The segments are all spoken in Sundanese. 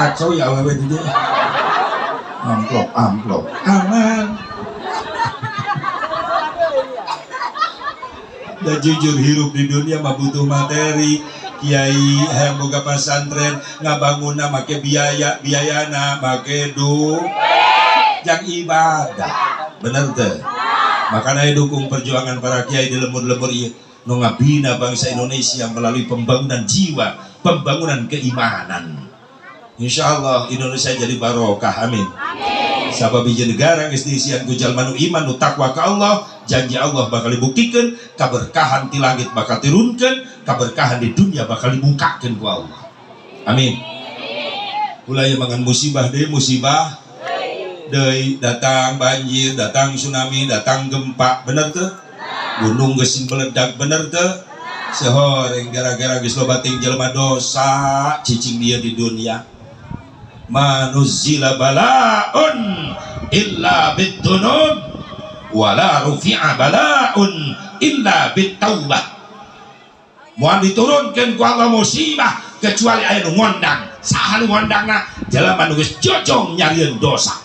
Kacau ya awewe di dieu. Amplop, amplop. Aman. Dan jujur hirup di dunia mah butuh materi. Kiai hayang boga pasantren ngabangunna make biaya, biayana make duit. Jang ibadah. Bener teu? Makanya dukung perjuangan para kiai di lembur-lembur ieu nu ngabina bangsa Indonesia melalui pembangunan jiwa, pembangunan keimanan. Insya Allah Indonesia jadi barokah, amin. Sabab hiji negara geus diisian ku jalma nu iman nu takwa ka Allah, janji Allah bakal dibuktikan, kaberkahan ti langit bakal turunkeun, kaberkahan di dunia bakal dibukakeun ku Allah. Amin. Ulah ieu mangan musibah deui, musibah deui, datang banjir, datang tsunami, datang gempa, bener teu? Gunung geus meledak, bener teu? Sehoreng gara-gara geus loba ting jelema dosa cicing dia di dunia. Manuzila bala'un illa bid-dunub wala rufi'a bala'un illa bit-taubah. Moal diturunkeun ku Allah musibah kecuali aya nu ngondang. Saha nu ngondangna? Jelema nu geus jojong nyarieun dosa.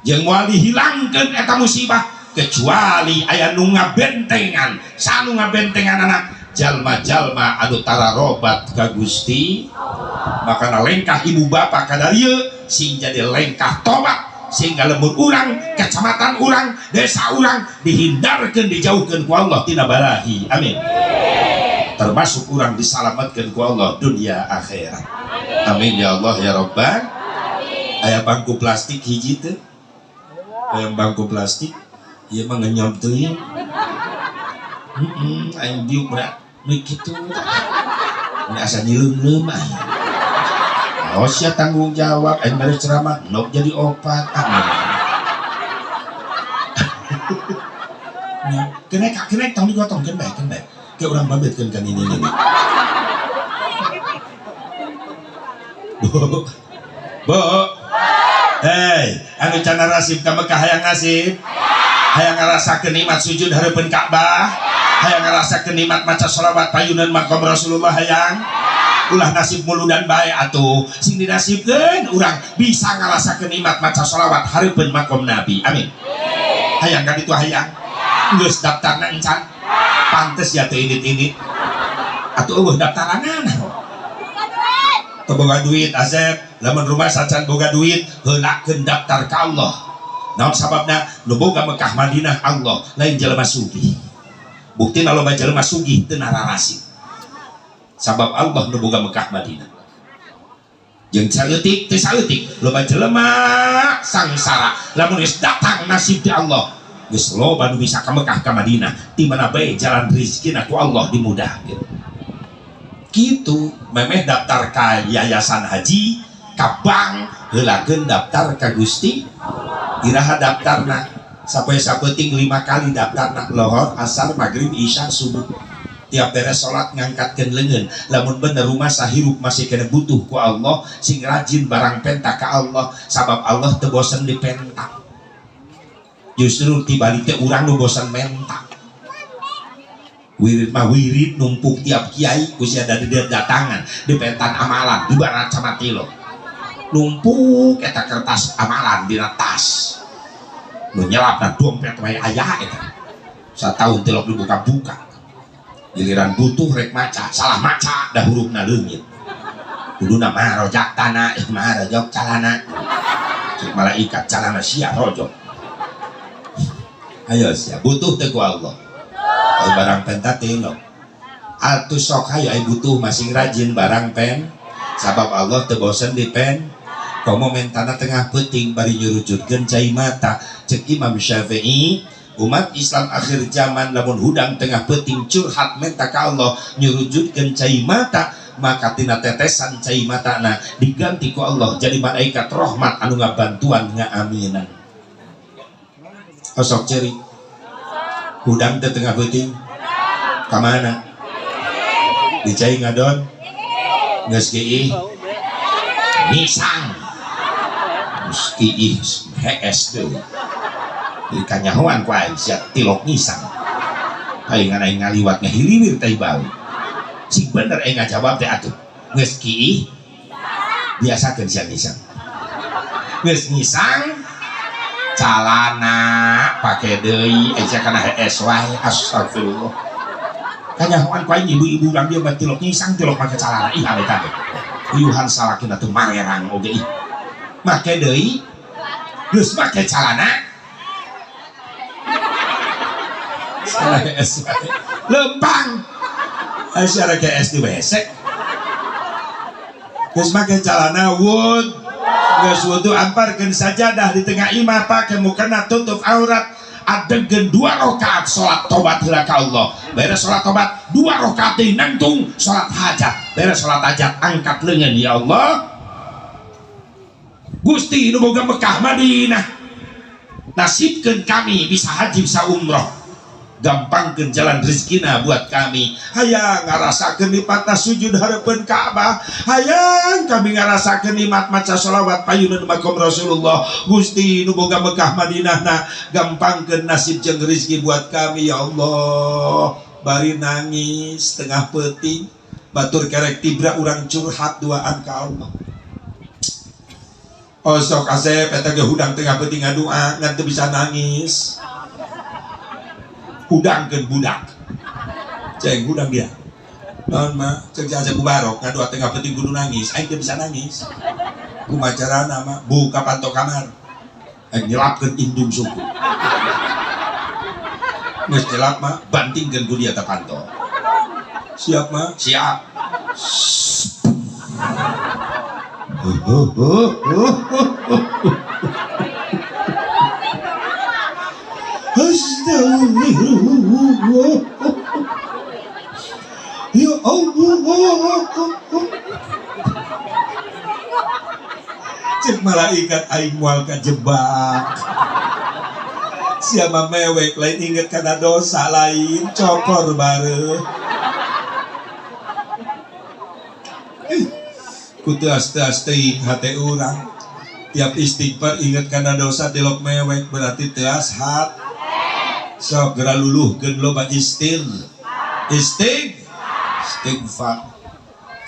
Jeung moal dihilangkeun eta musibah kecuali aya nu ngabentengan. Saha nu ngabentenganana? Jalma-jalma anu tararobat ka Gusti. Makana lengkah ibu bapak kadarieu sing jadi lengkah tobat sehingga lembur urang, kecamatan urang, desa urang dihindarkeun, dijauhkeun ku Allah tina balahi. Amin. Termasuk urang disalamatkeun ku Allah dunia akhirat. Amin ya Allah ya Rabbal. Aya bangku plastik hiji teu? Aya bangku plastik ieu mah ngenyot teuing. Aing diuk berat. Nu kitu. Ini asa nyileum-leum aing. Oh sia tanggung jawab aing bari ceramah nok jadi opat. Amin. Kenek kenek tong digotong keun bae keun bae. Ke urang babetkeun kan ini ini. Bu. Bu. Hei, anu can narasib ka Mekah hayang nasib? Hayang ngarasakeun nikmat sujud hareupeun Ka'bah? Hayang ngarasakeun nikmat maca sholawat payunan makom Rasulullah hayang? Ulah nasib muludan bae atuh, sing dinasibkeun urang bisa ngarasakeun nikmat maca sholawat hareupeun makom Nabi. Amin. Hayang ka ditu hayang? Geus daftarna encan? Pantes ya teu indit-indit. Atuh eueuh daftaranana. Teu boga duit Asep, lamun rumah sacan boga duit heulakeun daftar ka Allah. Naon sababna? Nu boga Mekah Madinah Allah, lain jelema sugih. Buktina loba jelema sugih teu nararasib. Sabab Allah nu boga Mekah Madinah. Jeung saeutik teu saeutik loba jelema sangsara lamun geus datang nasib ti Allah, geus loba nu bisa ka Mekah ka Madinah, ti mana bae jalan rezekina ku Allah dimudahkeun. Kitu memeh daftar ka yayasan haji, ka bank, heulakeun daftar ka Gusti. Iraha daftarna? Sapoe sapeuting 5 kali daftarna, lohor, asar, maghrib, isya, subuh. Tiap beres salat ngangkatkeun leungeun. Lamun bener rumah sahirup masih kena butuh ku Allah, sing rajin barang penta ka Allah, sabab Allah teu bosen dipenta. Justru tibalik teh urang nu bosen menta. Wirid mah wirid numpuk tiap kiai ku sia dari dia datangan dipentan amalan di barat sama tilo. Numpuk eta kertas amalan dina tas. Nu nyelapna dompet wae aya eta. Satahun tilok dibuka-buka. Giliran butuh rek maca, salah maca dah hurufna leungit. Kuduna mah rojak tanah, mah rojok calana. Cek malaikat calana sia rojok. Ayo sia butuh teh ku Allah. Ayo barang penta tilok. Atuh sok hayu ayo butuh masing rajin barang pen. Sabab Allah teu bosen dipen. Komo mentana tengah peuting bari nyurujudkeun cai mata. Cek Imam Syafi'i, umat Islam akhir zaman lamun hudang tengah peuting curhat menta ka Allah nyurujudkeun cai mata, maka tina tetesan cai matana diganti ku Allah jadi malaikat rahmat anu ngabantuan ngaaminan. Osok ceri hudang teh tengah peuting ka mana? Di cai ngadon geus kiih misang geus kiih hees deui. Jadi kanyahoan ku aing sia tilok ngisang. Palingan aing ngaliwat ngahiliwir tai bau. Sing bener aing ngajawab teh atuh. Geus kiih Biasakeun sia ngisang. Geus ngisang calana pake deui aya kana hees wae astagfirullah. Kanyahoan ku aing ibu-ibu urang dieu mah tilok ngisang tilok make calana ih eta teh. Uyuhan salakina teu marerang oge ih. Make deui geus make calana salah hees wae. Lempang aya rek hees di WC. Geus make calana wud geus wudu amparkeun sajadah di tengah imah pake mukena tutup aurat adegeun 2 rakaat salat tobat heula ka Allah beres salat tobat 2 rakaat deui nangtung salat hajat beres salat hajat angkat leungeun ya Allah Gusti nu boga Mekah Madinah nasibkeun kami bisa haji bisa umroh gampangkeun jalan rezekina buat kami hayang ngarasakeun nikmatna sujud hareupeun Ka'bah hayang kami ngarasakeun nikmat maca sholawat payuneun makom Rasulullah Gusti nu boga Mekah Madinahna gampangkeun nasib jeung rezeki buat kami ya Allah bari nangis tengah peuting batur kerek tibra urang curhat duaan ka Allah osok asep eta ge hudang tengah peuting ngadua ngan teu bisa nangis hudangkeun budak ceng hudang dia naon mah ceng si Asep Mubarok ngadua tengah peuting kudu nangis aing teu bisa nangis kumaha carana mah buka panto kamar aing nyelapkeun indung suku geus nyelap mah bantingkeun ku dia ta panto siap mah siap Astagfirullah. Ya Allah. Cek malaikat aing moal kajebak. Siapa mewek lain inget kana dosa lain cokor bareuh. Ku teas-teas teuing hate urang. Tiap istighfar inget kana dosa tilok mewek berarti teas hat. Sok geura luluhkeun loba istighfar.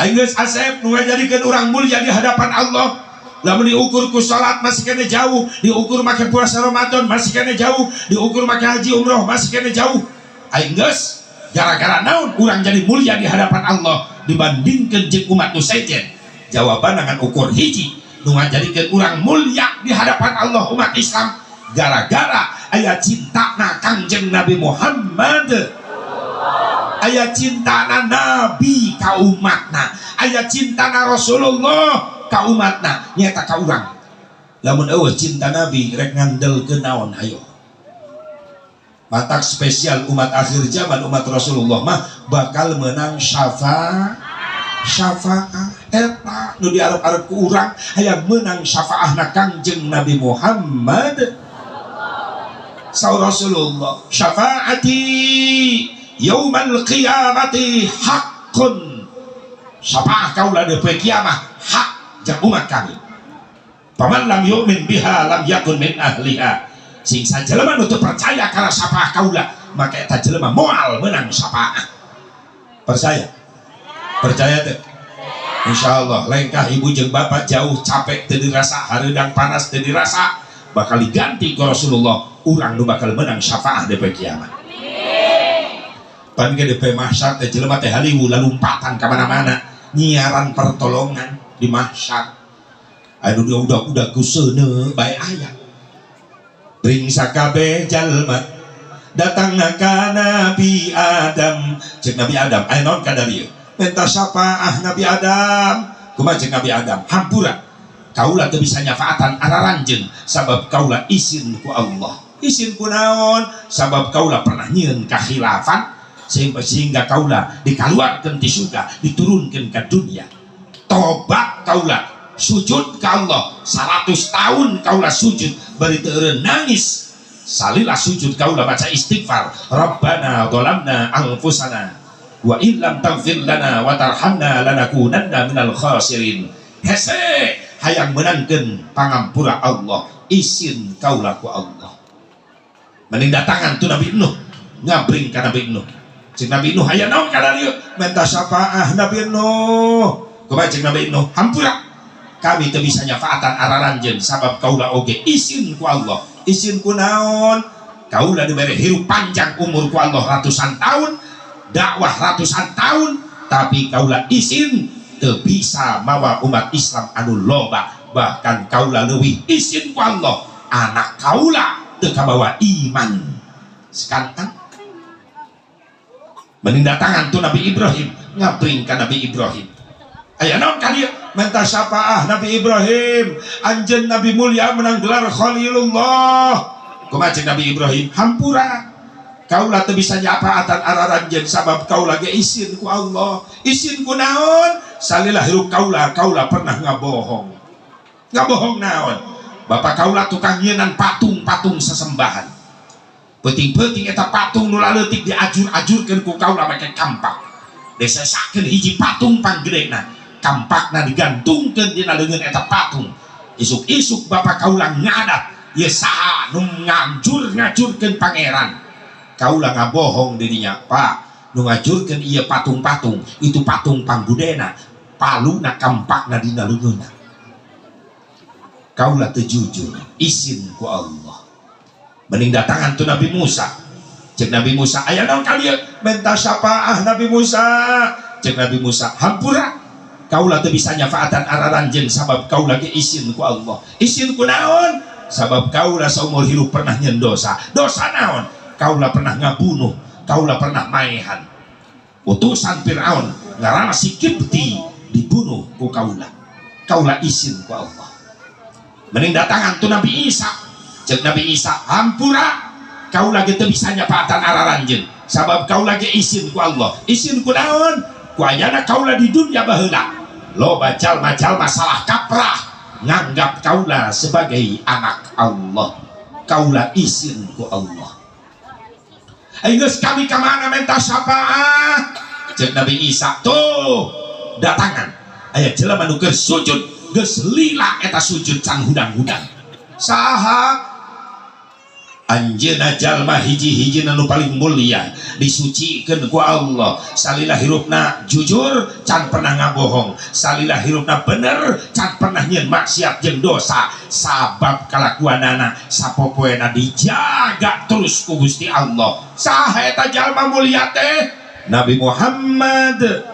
Aing geus asep nu ngajadikeun urang mulia di hadapan Allah. Lamun diukur ku salat masih kene jauh, diukur make puasa Ramadan masih kene jauh, diukur make haji umroh masih kene jauh. Aing geus gara-gara naon urang jadi mulia di hadapan Allah dibandingkeun jeung umat nu sejen. Jawaban dengan ukur hiji nu ngajadikeun urang mulia di hadapan Allah umat Islam gara-gara aya cintana Kangjeng Nabi Muhammad, aya cintana Nabi ka umatna, aya cintana Rasulullah ka umatna, nyata ka urang. Lamun eueuh cinta Nabi rek ngandelkeun naon hayo. Matak spesial umat akhir zaman umat Rasulullah mah bakal menang syafaat. Eta nu diarep-arep ku urang hayang menang syafaahna Kangjeng Nabi Muhammad. Saur Rasulullah syafaati yaumal qiyamati haqqun. Syafaah kaula di poe kiamah hak jeung umat kami. Faman lam yu'min biha lam yakun min ahliha. Sing sajelema nu teu percaya kana syafaah kaula maka eta jelema moal meunang syafaah. Percaya? Percaya teu? Insyaallah lengkah ibu jeung bapak jauh capek teu dirasa, hareudang panas teu dirasa, bakal diganti ku Rasulullah. Urang nu bakal menang syafaah di poe kiamat. Pan ge di poe mahsyar teh jelema teh haliwu lalumpatan ka mana-mana, nyiaran pertolongan di mahsyar. Anu udah-udah ku seuneu bae aya. Ring sakabeh jalma datangna ka Nabi Adam. Cek Nabi Adam, aya naon ka dieu? Minta syafaah Nabi Adam. Kumaha cek Nabi Adam? Hampura. Kaula teu bisa nyafaatan araranjeun sabab kaula izin ku Allah. Izin ku naon? Sabab kaula pernah nyieun kakhilafan sehingga kaula dikaluarkeun ti surga, diturunkeun ka dunia. Tobat kaula, sujud ka Allah 100 tahun kaula sujud bari teu eureun nangis. Salila sujud kaula baca istighfar, Rabbana zalamna anfusana wa illam taghfir lana wa tarhamna lanakunanna minal khasirin. Hese hayang menangkeun pangampura Allah, izin kaula ku Allah. Mending datangan tu Nabi Nuh, ngabring ka Nabi Nuh. Cek Nabi Nuh hayang naon ka dieu? Minta syafaah Nabi Nuh. Kumaha cek Nabi Nuh? Hampura. Kami teu bisa nyafaatan araranjeun sabab kaula oge isin ku Allah. Isin ku naon? Kaula dibere hirup panjang umur ku Allah ratusan tahun, dakwah ratusan tahun, tapi kaula isin teu bisa mawa umat Islam anu loba. Bahkan kaula leuwih isin ku Allah, anak kaula teu kabawa iman. Sekarang mending datangan tuh Nabi Ibrahim, ngabring ka Nabi Ibrahim. Aya naon ka dieu? Minta syafaah Nabi Ibrahim, anjeun Nabi mulia menang gelar Khalilullah. Kumaha cek Nabi Ibrahim? Hampura, kaula teu bisa nyafaatan araranjeun sabab kaula ge isin ku Allah. Isin ku naon? Salila hirup kaula, kaula pernah ngabohong. Ngabohong naon? Bapak kaula tukang nyienan patung-patung sesembahan. Peuting-peuting eta patung nu laleutik diajur-ajurkeun ku kaula make kampak. Desesakeun hiji patung panggedena, kampakna digantungkeun dina leungeun eta patung. Isuk-isuk bapak kaula ngadat, ye saha nu ngajur-ngajurkeun pangeran. Kaula ngabohong dirinya, Pak, nu ngajurkeun ieu patung-patung, itu patung panggudena, paluna kampakna dina leungeunna. Kaula teu jujur, isin ku Allah. Mending datangan tu Nabi Musa. Cek Nabi Musa, aya naon ka dieu? Minta syafaah Nabi Musa. Cek Nabi Musa, hampura, kaula teu bisa nyafaatan araranjeun sabab kaula ge isin ku Allah. Isin ku naon? Sabab kaula saumur hirup pernah nyen dosa. Dosa naon? Kaula pernah ngabunuh, kaula pernah maehan. Utusan Fir'aun ngaranna si Kipti dibunuh ku kaula. Kaula isin ku Allah. Mending datangan tu Nabi Isa. Cek Nabi Isa, hampura, kaula ge teu bisa nyafaatan araranjeun sabab kaula ge isin ku Allah. Isin ku naon? Ku ayana kaula di dunia baheula loba jalma-jalma salah kaprah nganggap kaula sebagai anak Allah. Kaula isin ku Allah. Ayo geus kami ka mana minta syafaat? Cek Nabi Isa, tuh datangan aya jelema nu keur sujud, geus lila eta sujud can hudang-hudang. Saha? Anjeunna jalma hiji-hiji nu paling mulia, disucikeun ku Allah. Salila hirupna jujur, can pernah ngabohong. Salila hirupna bener, can pernah nyieun maksiat jeung dosa. Sabab kalakuanana sapopoena dijaga terus ku Gusti Allah. Saha eta jalma mulia teh? Nabi Muhammad.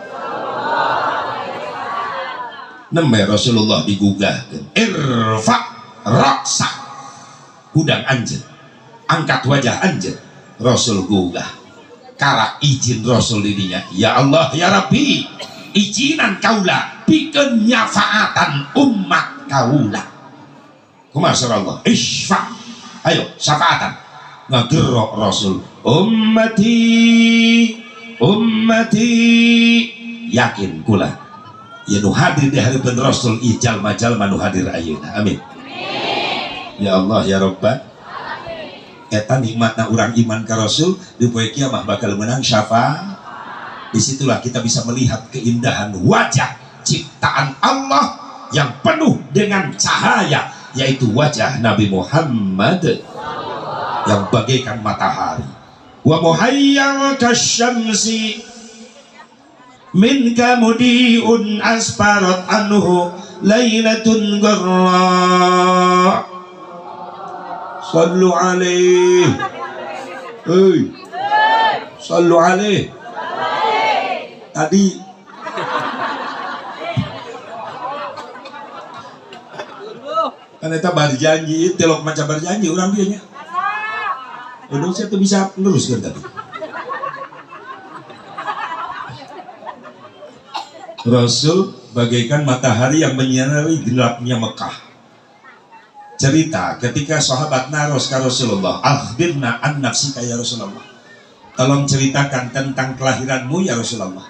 Nembe Rasulullah digugahkeun, irfa ra'sak, hudang anjeun, angkat wajah anjeun. Rasul gugah, karak izin Rasul dirinya, ya Allah ya Rabbi, izinan kaula pikeun nyafaatan umat kaula. Kumaha Allah? Isfa, ayo syafaatan. Ngagerok Rasul, ummati ummati. Yakin kula ya nu hadir di hadapan Rasul ieu jalma-jalma nu hadir ayeuna. Amin ya Allah ya Rabbal. Eta nikmatna urang iman ka Rasul, di poe kiamah bakal menang syafaat. Disitulah kita bisa melihat keindahan wajah ciptaan Allah yang penuh dengan cahaya, yaitu wajah Nabi Muhammad yang bagaikan matahari. Wa muhayyal kasyamsi minka mudiun asparat anhu lailatun garra. Sallu alaih. Hei. Sallu alaih. Tadi kan eta barjanji, tilok maca barjanji urang dieu nya. Udah saya tuh bisa neruskan tadi. Rasul bagaikan matahari yang menyinari gelapnya Mekah. Cerita ketika sahabat naros ka Rasulullah, akhbirna an nafsika ya Rasulullah. Tolong ceritakan tentang kelahiranmu ya Rasulullah.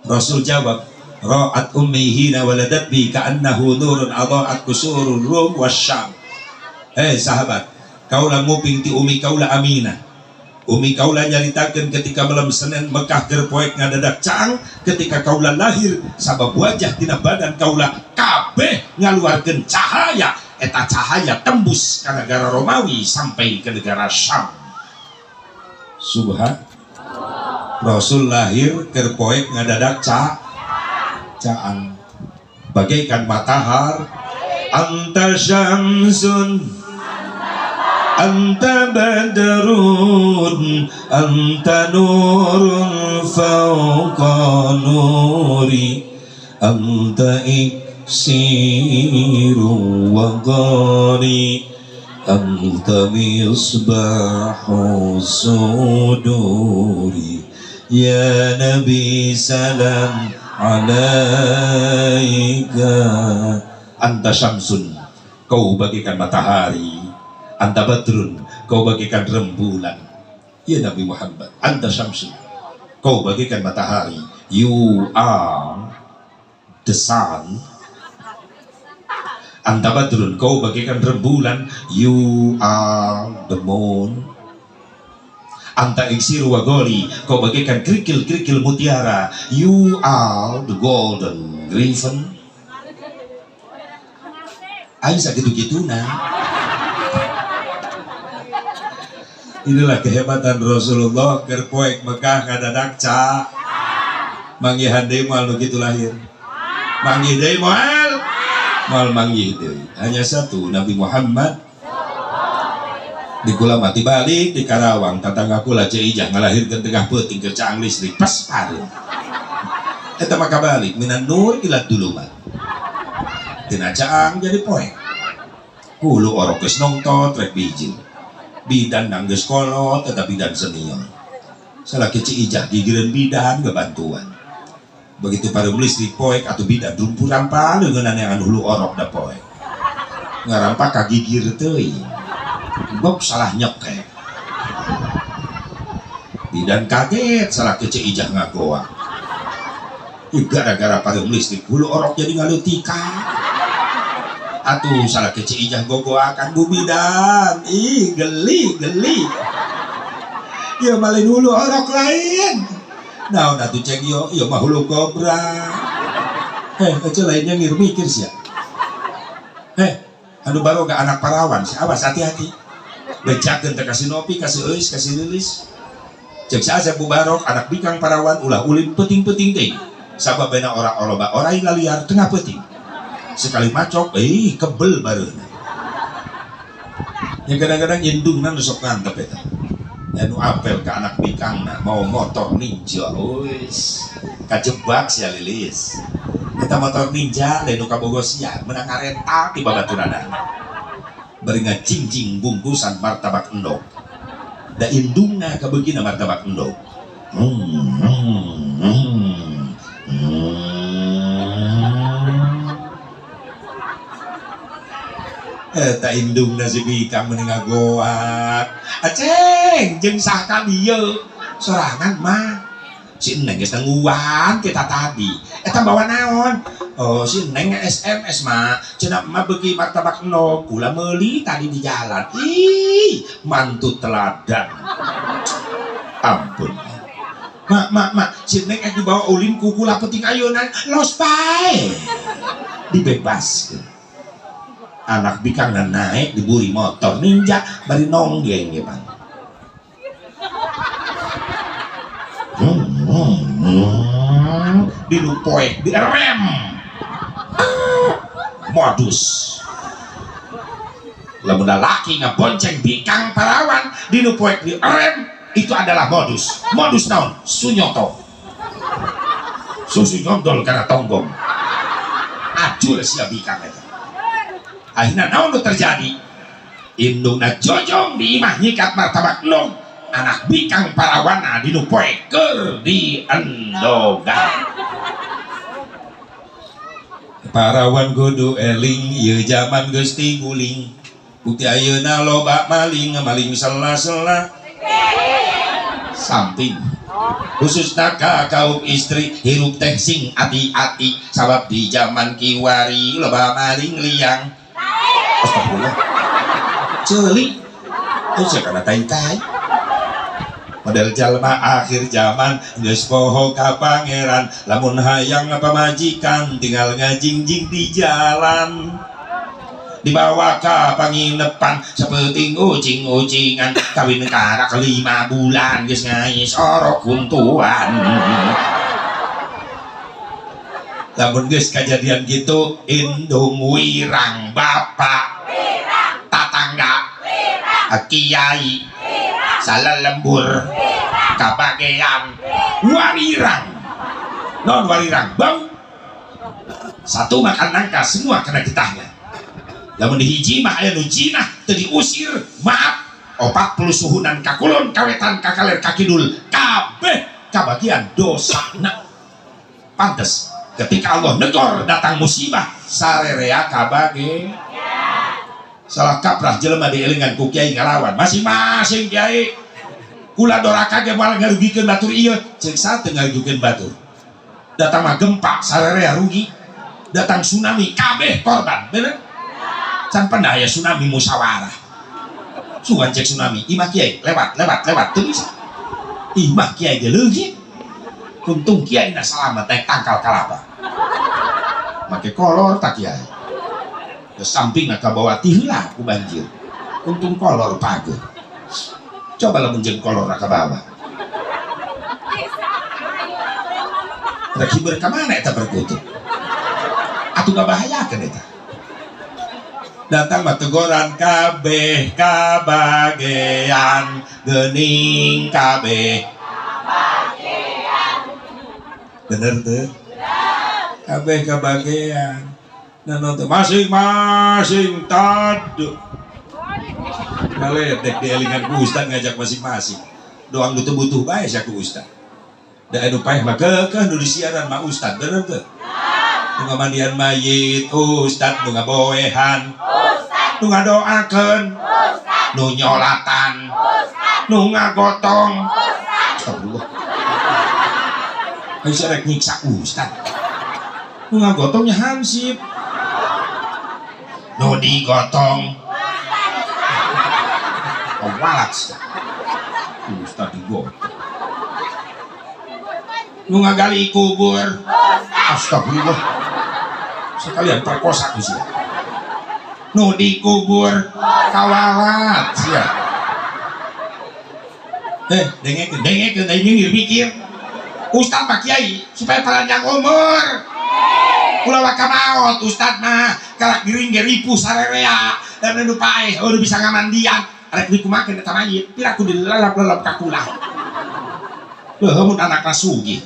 Rasul jawab, ra'at ummi hina waladat bi ka'annahu nurun adaat kusurur rum wasyam. Hei sahabat, kaula nguping ti umi kaula Aminah. Umi kaula nyaritakeun ketika malam Senin Mekah keur poek ngadadak caang ketika kaula lahir, sabab wajah tina badan kaula kabeh ngaluarkeun cahaya. Eta cahaya tembus ke negara Romawi sampai ke negara Syam. Subhan. Rasul lahir keur poek ngadadak caang. Bagaikan matahari. Anta syamsun, anta badrun, anta nurun fawqa nuri, anta iksiru wa ghani, anta misbahu suduri, ya nabi salam alaika. Anta syamsun, kau bagaikan matahari. Anta badrun, kau bagaikan rembulan. Ya Nabi Muhammad, anta syamsun, kau bagaikan matahari. You are the sun. Anta badrun, kau bagaikan rembulan. You are the moon. Anta iksiru wa goli, kau bagaikan kerikil-kerikil mutiara. You are the golden griffin. Aing sakitu-kituna. Inilah kehebatan Rasulullah keur poek Mekah kadadak ca. Manggihan deui moal nu kitu lahir. Manggih deui moal. Moal manggih deui. Hanya satu Nabi Muhammad. Di kula mati balik di Karawang, tatangga kula Ceu Ijah ngalahirkeun tengah peuting keur caang listrik pas pareum. Eta mah kabalik minan nur ila dulumat. Tina caang jadi poek. Hulu orok geus nongtot rek bijil. Bidan nang geus kolot eta bidan senior. Salaki Ceu Ijah gigireun bidan gebantuan. Begitu pareum listrik poek atuh bidan rumpur rampa leungeunana yang hulu orok da poek. Ngarampa kagigir teuing. Bok salah nyekek. Bidan kaget salaki Ceu Ijah ngagoa. Gara-gara pareum listrik hulu orok jadi ngalutika. Atuh salaki Ceu Ijah gogoakan bu bidan. Ih geli geli. Ya malin hulu orok lain. Naon atuh ceng yo, yo mah hulu kobra. Ece lainnya ngir mikir sia. Anu baroga anak parawan sia, awas hati-hati. Bejakeun teh kasih nopi, kasih euis, kasih lilis. Cek saja Bu Barok anak bikang parawan ulah ulin peuting-peuting teh. Sabab bena ora oloba orai laliar tengah peuting. Sekali macok, kebel bareuna. Yang kadang-kadang indungna nu sok ngantep eta. Anu apel ke anak bikangna mau motor ninja, wis kajebak sia lilis. Eta motor ninja lain nu kabogo sia, menang rental ti babaturana. Bari ngajingjing bungkusan martabak endog. Da indungna kabeugina martabak endog. Eta indungna si bikang meni ngagoak. Aceng jeung saha ka dieu? Sorangan mah. Si Neng geus nungguan kita tadi. Eta bawa naon? Oh, si Neng SMS mah. Cenah mah beuki martabak endog, kula meuli tadi di jalan. Ih, mantu teladan. Ampun. Mak, mak, mak, si Neng dibawa ulin ku kula peuting ayeuna, los bae. Dibebaskeun. Anak bikang dan naik diburi motor ninja bari nonggeng ya bang. Dilupoek, direm. Modus. Lamun laki ngebonceng bikang parawan dilupoek direm, itu adalah modus. Modus naon? Sunyoto. Susu nyondol karena tonggong. Acul sia bikang eta. Akhirnya naon nu terjadi? Indungna jojong di imah nyikat martabak endog, anak bikang parawana dinu poe keur di endogan. Parawan kudu eling ieu jaman geus tiguling. Bukti ayeuna loba maling, maling sela-sela samping. Khususna ka kaum istri hirup teh sing ati-ati sabab di jaman kiwari loba maling liang. Astagfirullah. Ceuli. Euy kana tai-tai. Model jalma akhir zaman geus poho ka pangeran, lamun hayang pamajikan tinggal ngajingjing di jalan. Dibawa ka panginepan sapeting ucing-ucingan, kawin karak 5 bulan geus ngais orok kuntuan. Lamun geus kajadian gitu, indung wirang, bapak wirang, tatangga wirang, kiai wirang, salalembur wirang, kabagean warirang. Non warirang bau. Satu makan nangka semua kena getahnya. Lamun dihiji mah aya nu jinah teu diusir, maaf 40 suhunan kakulon kawetan kakaler kakidul kabeh kabagian dosana. Pantes ketika Allah negor datang musibah sarerea kabage. Salah kaprah jelema dielingan ku kiai ngalawan masing-masing kiai. Kula doraka ge moal ngarugikeun batur ieu, ceuk saha teu ngarugikeun batur. Datang mah gempa sarerea rugi, datang tsunami kabeh korban, bener? Can pernah aya tsunami musyawarah. Sugan cek tsunami, imah kiai lewat lewat lewat teu bisa. Imah kiai ge leungit. Untung kiai na selamat naik tangkal kalapa. Make kolor tak kiai. Ke samping ka bawa ti heula ku banjir. Untung kolor page. Coba lamun jeung kolor ka bawah. Rek hiber ka mana eta perkutut? Atuh ngabahayakeun eta. Datang mah teguran kabeh kabagean geuning kabeh kabagean. Bener teu? Kabeh kabagean. Nah nonton masing-masing tadu. Ngaledek dielingan ku ustad ngajak masing-masing. Doang nu teu butuh bae sia ku ustad. Da anu paeh mah keukeuh nu disiaran mah ustad, bener teu? Nu ngamandian mayit ustad, nu ngaboehan ustad, nu ngadoakeun ustad, nu nyolatan ustad, nu ngagotong ustad. Astagfirullah. Ai sia rek nyiksa ustad. Nu ngagotongnya hansip. Nu digotong walat ustad digotong. Nu ngagali kubur astagfirullah. Sekalian perkosa ku sia. Nu dikubur kawalat sia. Dengekeun dengekeun aing nyengir mikir. Ustad mah kiai supaya panjang umur. Ulah waka maot ustad mah karak gering ge ripuh sarerea dan nu paeh eueuh bisa ngamandian rek dikumakeun eta mayit pira ku dilalap-lalap ka kula. Leuh mun anakna sugih.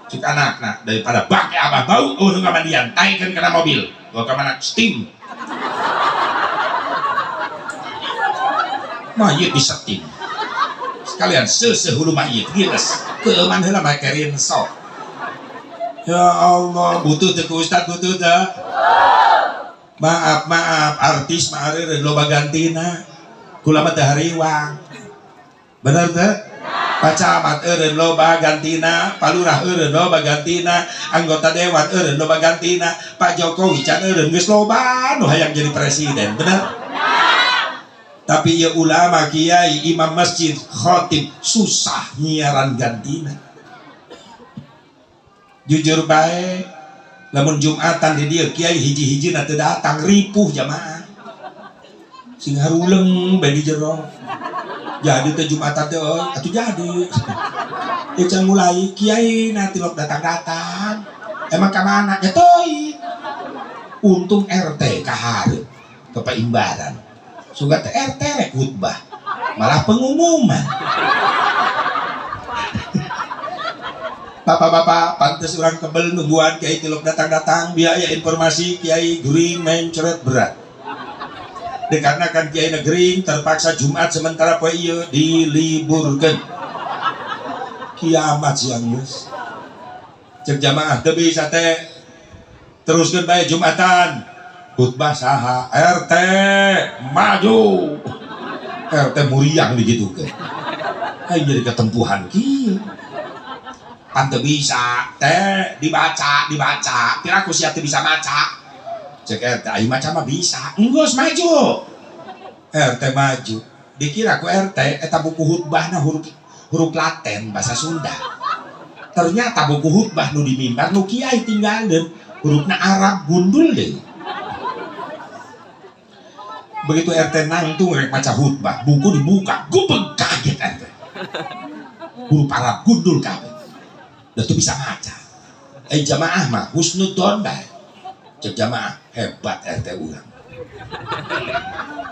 Cik anakna daripada bangke abah bau eueuh nu ngamandian taikeun kana mobil. Bawa ka mana steam. Mayit disetim. Sekalian seuseuh hulu mayit giles. Keuman heula make rinso. Ya Allah, butuh teu ku ustad butuh teu? Maaf, maaf, artis mah areureun loba gantina. Kula mah teu hariwang. Bener teu? Pak camat eureun loba gantina, Pak Lurah eureun loba gantina, anggota dewan eureun loba gantina, Pak Jokowi can eureun geus loba nu hayang jadi presiden, bener? Tapi ya ulama, kiai, imam masjid, khatib susah nyiaran gantina. Jujur bae, lamun Jumatan di dieu kiai hiji-hijina teu datang ripuh jamaah. Sing haruleng bae di jero. Jadi teh Jumatan teh euy, atuh jadi. Ieu can mulai kiai nanti lok datang-datang. Emang ka mana? Ya teuing. Untung RT ka hareup ke paimbaran. Sugan teh RT rek khutbah, malah pengumuman. Bapak-bapak, pantes orang kebel nungguan kiai tilok datang-datang, biaya informasi kiai gering mencret berat. Dikarenakan kiai negering terpaksa Jumat sementara poe ieu diliburkeun. Kiamat siang geus. Cek jamaah teu bisa teh teruskeun bae Jumatan. Khutbah saha? RT maju. RT muriang digitukeun. Aing jadi ketempuhan kieu. Pan teu bisa teh dibaca dibaca. Piraku sia teu bisa maca. Cek RT aing maca mah bisa. Enggeus maju. RT maju. Dikira ku RT eta buku khutbahna huruf Latin bahasa Sunda. Ternyata buku khutbah nu di mimbar nu kiai tinggalkeun hurufna Arab gundul deui. Begitu RT nangtung rek maca khutbah, buku dibuka, gubeg kaget RT. Huruf Arab gundul kabeh. Da teu bisa maca. Jamaah mah husnudzon bae. Cek jamaah hebat RT urang.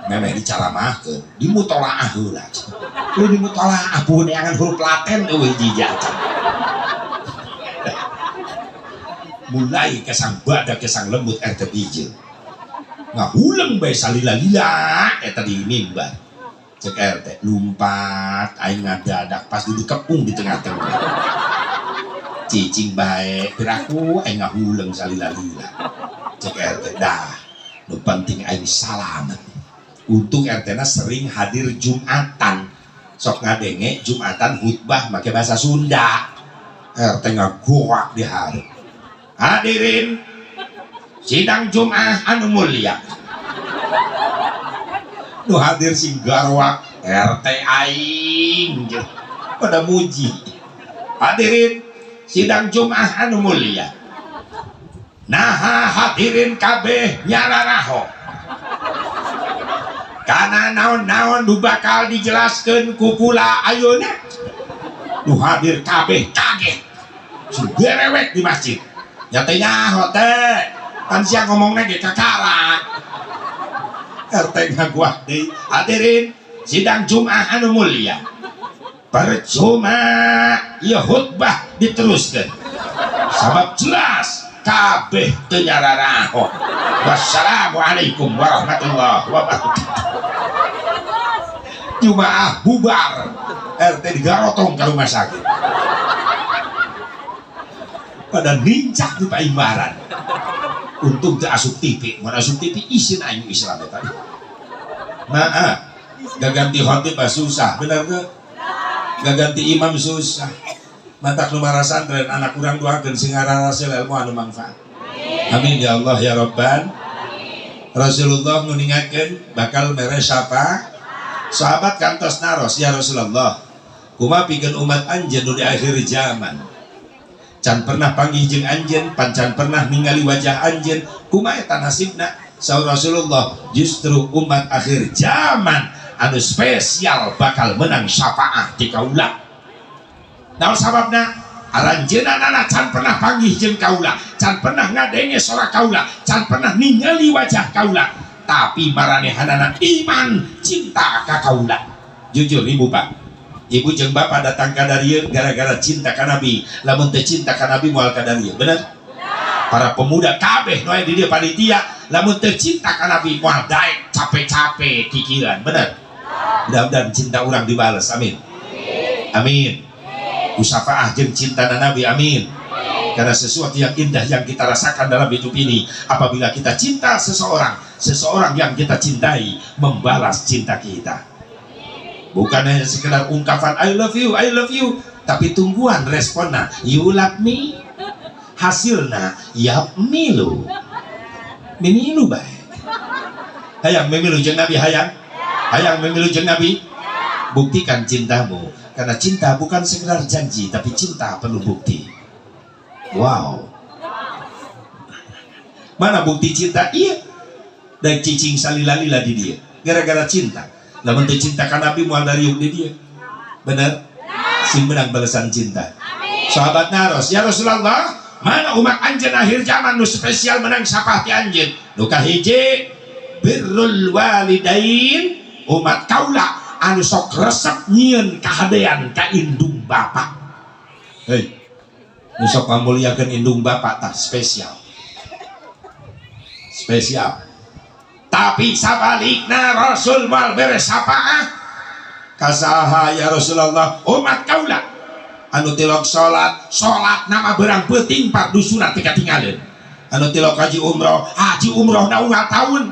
Memeh dicaramahkeun, dimutolaah heula. Lu dimutolaah puhun neangan huruf laten eueuh hiji acan. Mulai kesang badak kesang lembut RT bijil. Ngahuleng bae salila-lila eta di mimbar. Cek RT lumpat aing ngadadak pas duduk kepung di tengah-tengah. Cicing bae piraku aing ngahuleng salila-lila. Cek RT dah nu penting aing salamet. Untung RT na sering hadir Jumatan. Sok ngadenge Jumatan khutbah make bahasa Sunda. RT ngagoak di hari. Hadirin sidang Jum'ah anu mulia. Nu hadir sing garwak RT aing pada muji. Hadirin sidang Jum'ah anu mulia. Naha hadirin kabeh nyararaho. Kana naon-naon nu bakal dijelaskeun ku kula ayeuna. Nu hadir kabeh kaget. Sing gerewek di masjid. Nya teh nyaho teh. Kan sia ngomongna ge kakara. RT ngaguah deui. Hadirin sidang Jum'ah anu mulia. Percuma ieu khutbah diteruskeun. Sabab jelas kabeh teu nyararaho. Wassalamualaikum warahmatullahi wabarakatuh. Jumaah bubar, RT digarotong ke rumah sakit. Pada nincak di paimbaran. Untung teu asup TV, mun asup TV isin aing Islam eta. Maaf, gak ganti khotib susah, bener teu? Gak ganti imam susah. Mantak nu marasantren anak urang doakeun sing ngararasil ilmu anu manfaat. Amin ya Allah ya Rabban. Rasulullah nguningakeun bakal mere syafaat. Sahabat kantos naros, ya Rasulullah, kumaha pikeun umat anjeun nu di akhir zaman? Can pernah panggih jeung anjeun, pan can pernah ningali wajah anjeun, kumaha eta nasibna? Saur Rasulullah, justru umat akhir zaman anu spesial bakal menang syafaat di kaula. Naon sababna? Aranjeunana can pernah panggih jeung kaula, can pernah ngadenge sora kaula, can pernah ningali wajah kaula, tapi maranehanana iman cinta ka kaula. Jujur ibu pak, ibu jeung bapak datang ka darieu gara-gara cinta ka Nabi. Lamun teu cinta ka Nabi moal ka darieu, bener? Para pemuda kabeh nu aya di dieu panitia, lamun teu cinta ka Nabi moal daek capek-capek kikiran, bener? Mudah-mudahan cinta urang dibales, amin. Amin. Usafaah jeung cinta Nabi, amin. Karena sesuatu yang indah yang kita rasakan dalam hidup ini, apabila kita cinta seseorang, seseorang yang kita cintai membalas cinta kita. Bukan hanya sekedar ungkapan I love you, tapi tungguan responnya you love me, hasilnya ya milu, mimilu baik. Hayang memilu jeung Nabi, hayang, hayang memilu jeung Nabi. Buktikan cintamu, karena cinta bukan sekedar janji, tapi cinta perlu bukti. Wow, mana bukti cinta? Iya, dan cicing salila-lila di dia, gara-gara cinta. Lamun teu cinta ka Nabi moal dariuk di dia. Bener? Sing menang balasan cinta. Sahabat naros, ya Rasulullah, mana umat anjeun akhir zaman nu spesial menang syafaat ti anjeun? Nu kahiji birrul walidain, umat kaula anu sok resep nyieun kahadean ka indung bapak. Hei, nu sok ngamuliakeun indung bapak tah spesial. Spesial. Tapi sabalikna Rasul moal bere syafaat kasaha ya Rasulullah? Umat kaula anu tilok salat, salat nama berang peuting fardu sunat teu katingaleun. Anu tilok haji umroh, haji umroh na unggal taun.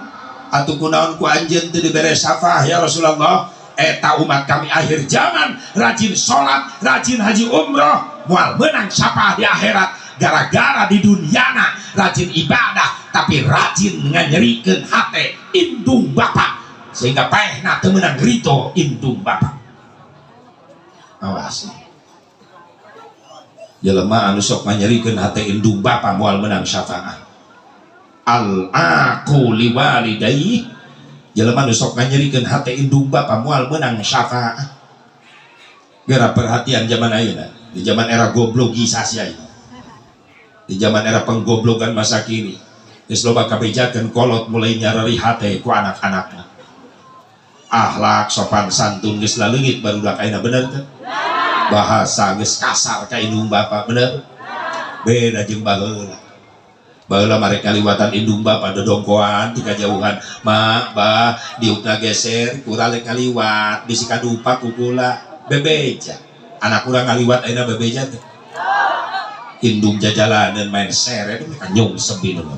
Atuh kunaon ku anjeun teu dibere syafaat ya Rasulullah? Eta umat kami akhir zaman rajin salat, rajin haji umroh, moal menang syafaat di akhirat gara-gara di duniana rajin ibadah tapi rajin nganyerikeun hate indung bapak sehingga paehna teu meunang ridho indung bapak. Awas, jelema anu sok nganyerikeun hate indung bapak moal menang syafaat. Al aqu liwalidayhi, jelema nu sok nganyerikeun hate indung bapa moal menang syafaat. Gara perhatian zaman ayeuna, di zaman era goblogisasi ayeuna. Di zaman era penggoblogan masa kini, geus loba kabejakeun kolot mulai nyareri hate ku anak-anakna. Akhlak sopan santun geus laleungit barudak ayeuna, bener teu? Bahasa geus kasar ka indung bapa, bener? Beda jeung baheula. Baheula mereka liwatan indung bapa dodongkoan ti kajauhan, "Ma, bah, diukna geser, kurang kaliwat, bisi kadupa ku kula." Bebeja. Anak urang ngaliwat ayeuna bebeja teh. Indung jajalanan main seret mereka nyungsep indung.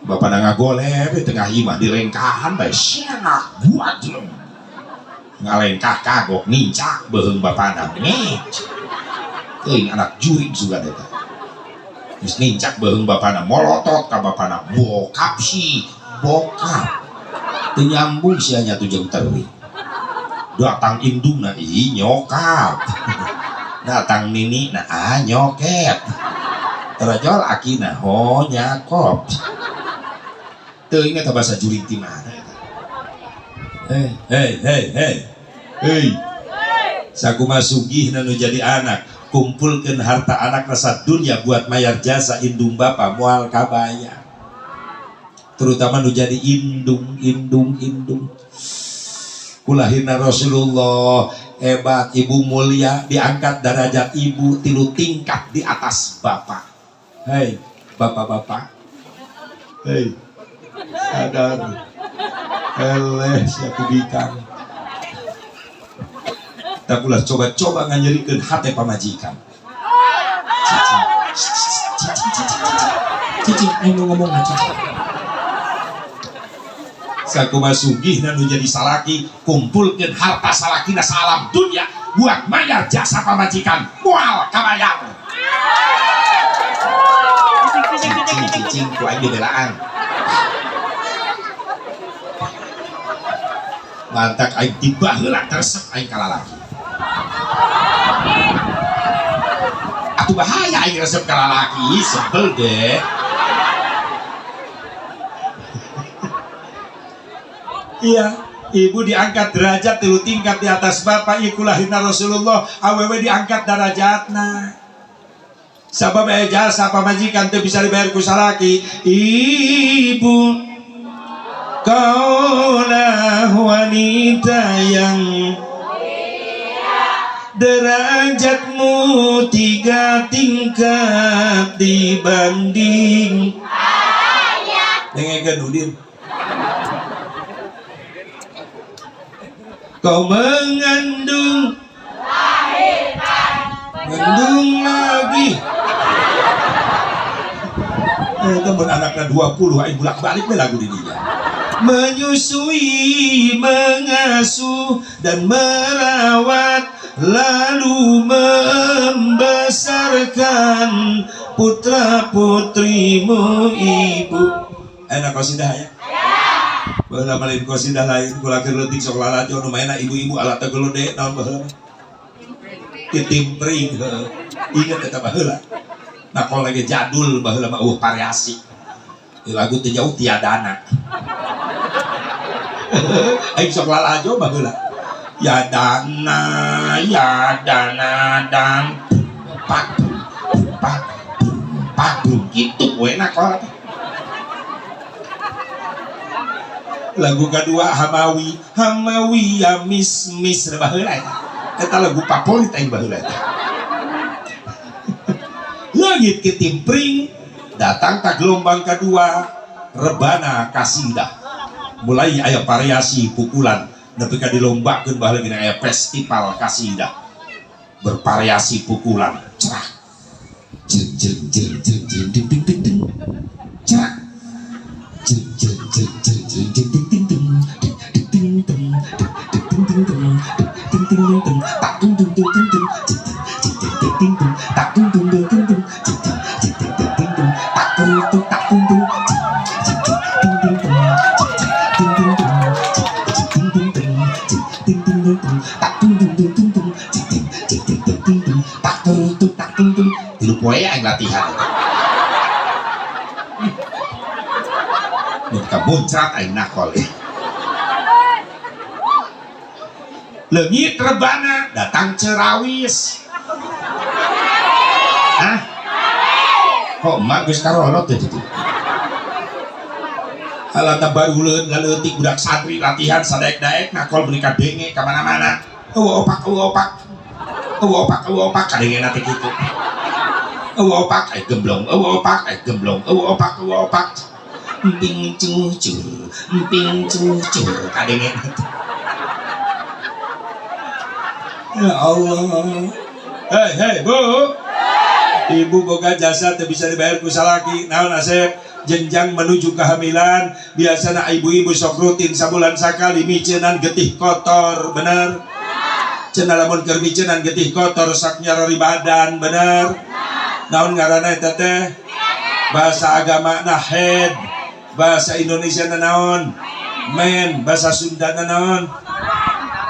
Bapak ngagoleh di tengah imah dilengkahan bae sianak buat jelem. Ngalengkah kagok nincak beuheung bapana ngec. Teuing anak jurig juga eta. Geus nincak beuheung bapana molotot ka bapana, bokap sih, bokap. Teu nyambung sia nya tuh jeung teuing. Datang indungna, ih nyokap. Datang nini, nah ah nyoket. Terajol akina, ho nyakop. Teuing eta bahasa jurig ti mana eta? Hei, hei, hei, hei. Hei. Sakumaha sugihna nu jadi anak, kumpulkeun harta anak rasa dunia buat mayar jasa indung bapa moal kabayar. Terutama nu jadi indung, indung, indung. Kulahirna Rasulullah hebat, ibu mulia, diangkat derajat ibu 3 tingkat di atas bapak. Hei, bapak-bapak. Hei, sadar. Eleh sia kubikang. Tak ulah coba-coba nganyerikeun hate pamajikan. Cicing, cicing, cicing, cicing, ayo ngomong aja. Sakumaha sugihna nu jadi salaki, kumpulkeun harta salakina salam dunia buat mayar jasa pamajikan, moal kabayar. Cicing, cicing, ku aing dibelaan. Mantak aing tiba heula teresep aing ka lalaki. Atuh bahaya aing resep ka lalaki, sebel deh. Iya, ibu diangkat derajat 3 tingkat di atas bapak, iku lahirna Rasulullah, awewe diangkat derajatna. Sabab aya jasa pamajikan teu bisa dibayar ku salaki. Ibu, kaulah wanita yang derajatmu 3 tingkat dibanding ayah. Dengekeun Udin. Kau mengandung, mengandung lagi. Temen anaknya 20, aing bolak-balik we lagu di dinya. Menyusui, mengasuh, dan merawat, lalu membesarkan putra-putrimu ibu. Enak qasidah ya? Baheula mah lain qasidah lain, kula keur leutik sok lalajo nu maena ibu-ibu alat teh gelode naon baheula mah. Titimpring heuh. Ingat eta baheula. Nah kalau lagi jadul baheula mah eueuh variasi. Di lagu teh jauh tiadana. Aing sok lalajo baheula. Ya dana, ya dana dan pak pak pak gitu we nakol. Lagu kedua Hamawi, Hamawi ya mis mis baheula eta. Eta lagu favorit aing baheula eta. Langit ketimpring, datang ka gelombang kedua, rebana kasidah. Mulai aya variasi pukulan, nepi ka dilombakeun baheula gini aya festival kasidah. Bervariasi pukulan, cerak. Jeng jeng jeng jeng jeng ding ding ding ding. Cerak. Jeng jeng jeng jeng jeng jeng ding ding ding ding ding ding ding ding ding ding ding ding ding ding ding tak dung dung dung dung dung jeng jeng jeng jeng ding ding tak dung dung dung dung dung jeng jeng jeng jeng ding ding ding tak dung dung tak dung dung jeng jeng jeng ding ding ding jeng jeng ding ding ding jeng jeng ding ding ding jeng ding ding ding ding tak dung dung dung dung dung jeng jeng jeng jeng ding ding ding tak dung dung tak dung dung. Tilu poe aing latihan. Mun kamuncrat aing nakol. Leungit rebana datang cerawis. Hah? Kok emak geus karolot teh kitu. Alat baruleun laleutik budak santri latihan sadaek-daek nakol meuni kadenge ka mana-mana. Eueuh opak eueuh opak. Eueuh opak eueuh opak kadengena teh kitu. Eueuh opak aya gemblong, eueuh opak aya gemblong, eueuh opak eueuh opak. Emping cucur, emping cucur kadengena teh. Ya Allah. Hei hei Bu. Ibu boga jasa teu bisa dibayar ku salaki. Naon asep? Jenjang menuju kehamilan biasana ibu-ibu sok rutin sabulan sakali miceunan getih kotor, bener? Cenah lamun keur miceunan getih kotor sok nyarori badan, bener? Naon ngaranna eta teh? Bahasa agama na head, bahasa Indonesia na naon? Men, bahasa Sunda na naon?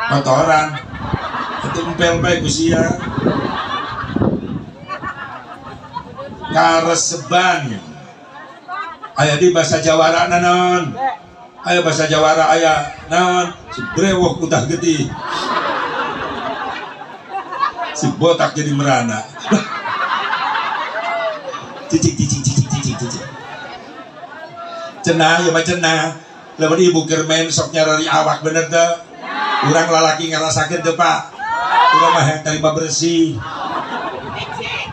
Kotoran. Itu empel bae ku sia. Kareseban. Aya di bahasa Jawara na naon? Aya bahasa Jawara aya naon? Si brewok utah getih. Si botak jadi merana. Cicik cicik cicik cicik cicik. Cenah ya mah cenah. Lamun ibu keur main sok nyarari awak bener teu? Urang lalaki ngarasakeun teu, Pak? Urang mah hayang tarima bersih.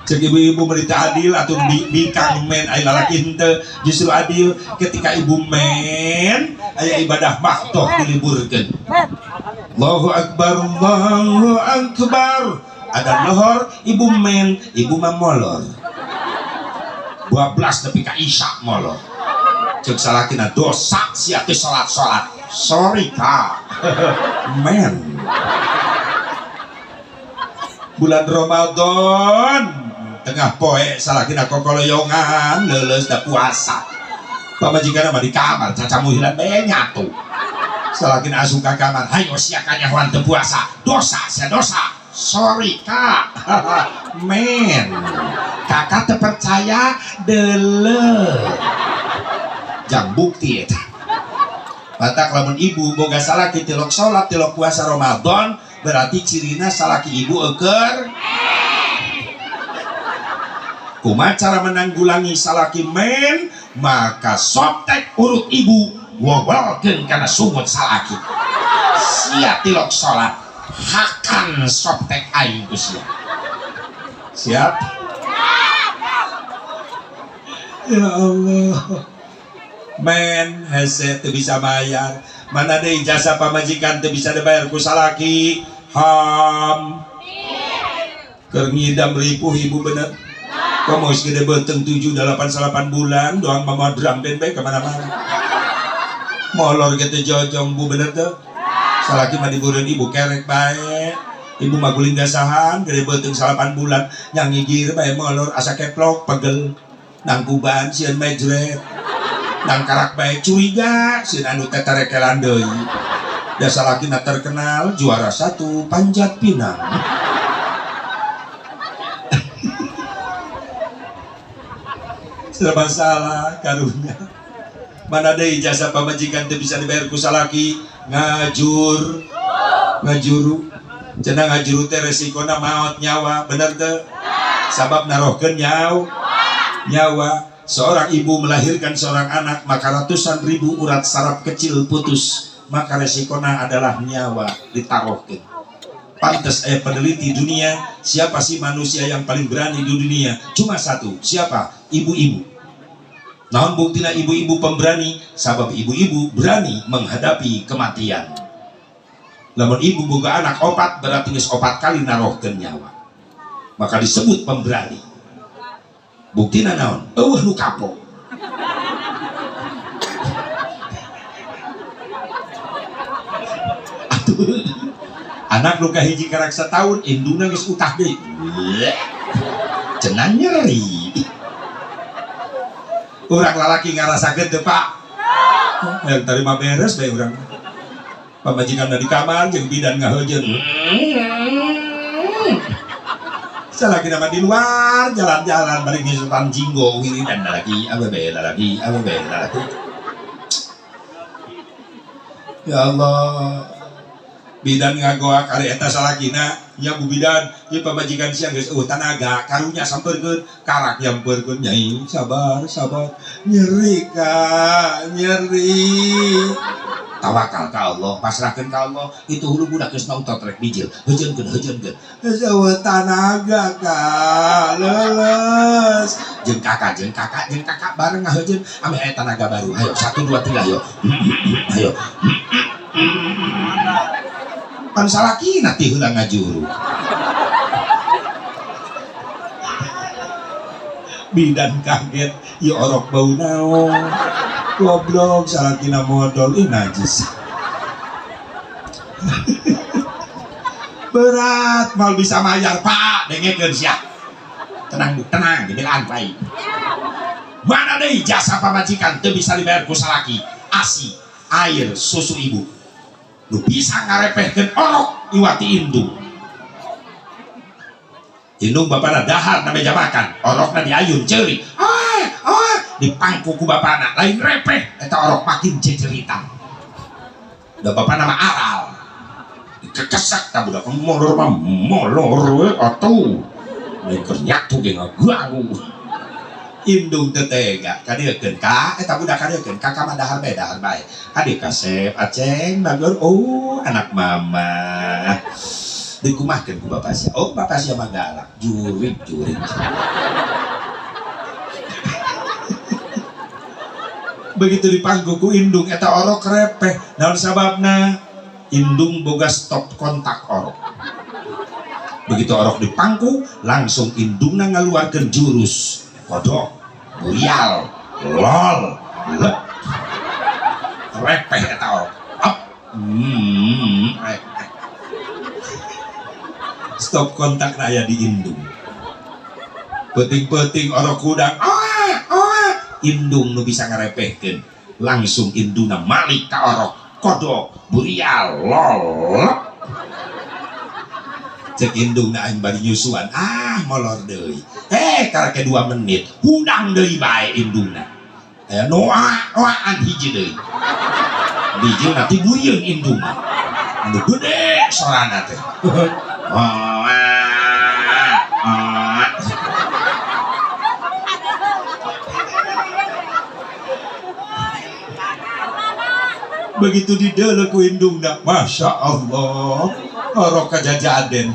Cek ibu-ibu merita adil atau bikang men aya lalaki henteu, justru adil ketika ibu men aya ibadah mahdoh diliburkeun. Allahu akbar, Allahu akbar. Ada lohor ibu men, ibu mah molor. 12 nepi ka isya molor. Cek salakina dosa sia teh salat-salat. Sorry kak. Men. Bulan Ramadan tengah poe salakina kokoloyongan leuleus da puasa. Pamajikanna mah di kamar cacamuhilan bae nyatu. Salakina asup ka kamar, hayo sia kanyahoan teu puasa. Dosa sia dosa. Sorry kak. Men. Kakak teu percaya deuleu. Jang bukti eta. Batak lamun ibu boga salaki tilok salat tilok puasa Ramadan berarti cirina salaki ibu eueur. Kumaha cara menanggulangi salaki men, maka sotek urut ibu wowelkeun kana sungut salaki. Sia tilok salat hakan sotek aing ku sia. Siap? Ya Allah. Men hese teu bisa bayar. Mana deui jasa pamajikan teu bisa dibayar ku salaki. Ham. Keur ngidam ripuh ibu bener. Komo geus gede beuteung 7 8 9 bulan doang mama drum band bae ka mana-mana. Molor ge teu jojong bu bener teu? Salaki mah dibureun ibu kerek bae. Ibu mah guling gasahan gede beuteung 9 bulan nyang ngigir bae molor asa keplok pegel. Nangkuban sieun mejret. Nangkarak bae curiga sieun anu teterekelan deui. Da salakina terkenal juara 1 panjat pinang. Serba salah karunya. Mana deui jasa pamajikan teu bisa dibayar ku salaki, ngajur ngajuru. Cenah ngajuru teh resikona maot nyawa, bener teu? Sabab narohkeun nyawa. Seorang ibu melahirkan seorang anak, maka ratusan ribu urat saraf kecil putus, maka resikona adalah nyawa ditaruhkeun. Pantes peneliti dunia, siapa sih manusia yang paling berani di dunia? Cuma satu, siapa? Ibu-ibu. Naon buktina ibu-ibu pemberani? Sabab ibu-ibu berani menghadapi kematian. Lamun ibu boga anak opat, berarti geus opat kali narohkeun nyawa. Maka disebut pemberani. Buktina naon? Eueuh nu kapok. Atuh. Anak nu kahiji karak sataun, indungna geus utah deui. Cenah nyeri. Urang lalaki ngarasakeun teu, Pak? Yang tarima beres bae urang. Pamajikan di kamar jeung bidan ngaheujeun. Salaki nama di luar jalan-jalan bari ngisupan jinggo wiridan lagi, awewe lalaki, awewe lalaki. Ya Allah. Bidan ngagoak ari eta salakina nya, "Bu Bidan, ieu pamajikan sia geus euweuh tanaga, karunya sampeurkeun." Karak nyampeurkeun, "Nyai, sabar, sabar." "Nyeri, Kak, nyeri." "Tawakal ka Allah, pasrahkeun ka Allah. Itu hulu budak geus nongtot rek bijil, heujeunkeun, heujeunkeun." "Geus euweuh tanaga, Kak, leuleus." "Jeung kakak, jeung kakak, jeung kakak bareng ngaheujeun ameh aya tanaga baru. Ayo, 1 2 3, ayo, ayo." Pan salakina ti heula ngajuru. Bidan kaget, ieu orok bau naon? Goblok, salakina modol, ih najis. Berat, mal bisa mayar, Pak. Dengekeun sia. Tenang, Bu, tenang, dibelaan baik. Mana deui jasa pamajikan teu bisa dibayar ku salaki? Asi, air susu ibu. Nu bisa ngarepehkeun orok iwati indung. Indung bapana dahar na meja makan, orokna diayun ceurik. Ah, ah, dipangku ku bapana, lain repeh, eta orok makin ceceritan. Da bapana mah aral. Dikekesak ta budak molor mah molor we atuh. Lain keur nyatu ge ngaganggu. Indung teu tega, kadieukeun ka eta budak, kadieukeun ka mah dahar bae, dahar bae. Adik kasep aceng bageur, oh anak mama. Dikumahkeun ku bapak sia. Oh, bapak sia mah galak, jurig jurig. Begitu dipangku ku indung eta orok repeh. Naon sababna? Indung boga stop kontak orok. Begitu orok dipangku, langsung indungna ngaluarkeun jurus kodok, burial, lol, lep. Repeh eta orok. Up. Repeh. Stop kontak aya di indung. Peuting-peuting orok hudang, ah, ah. Indung nu bisa ngarepehkeun. Langsung indungna malik ka orok, kodok, burial, lol, lep. Cek indungna, "Aing bari nyusuan, ah molor deui." Karek 2 menit, hudang deui bae indungna. Noa, noaan hiji deui. Bijil nanti burieun indungna. Anu gede sorana teh. Ah, ah. Begitu dideuleu ku indungna, Masya Allah, orok kajajaden,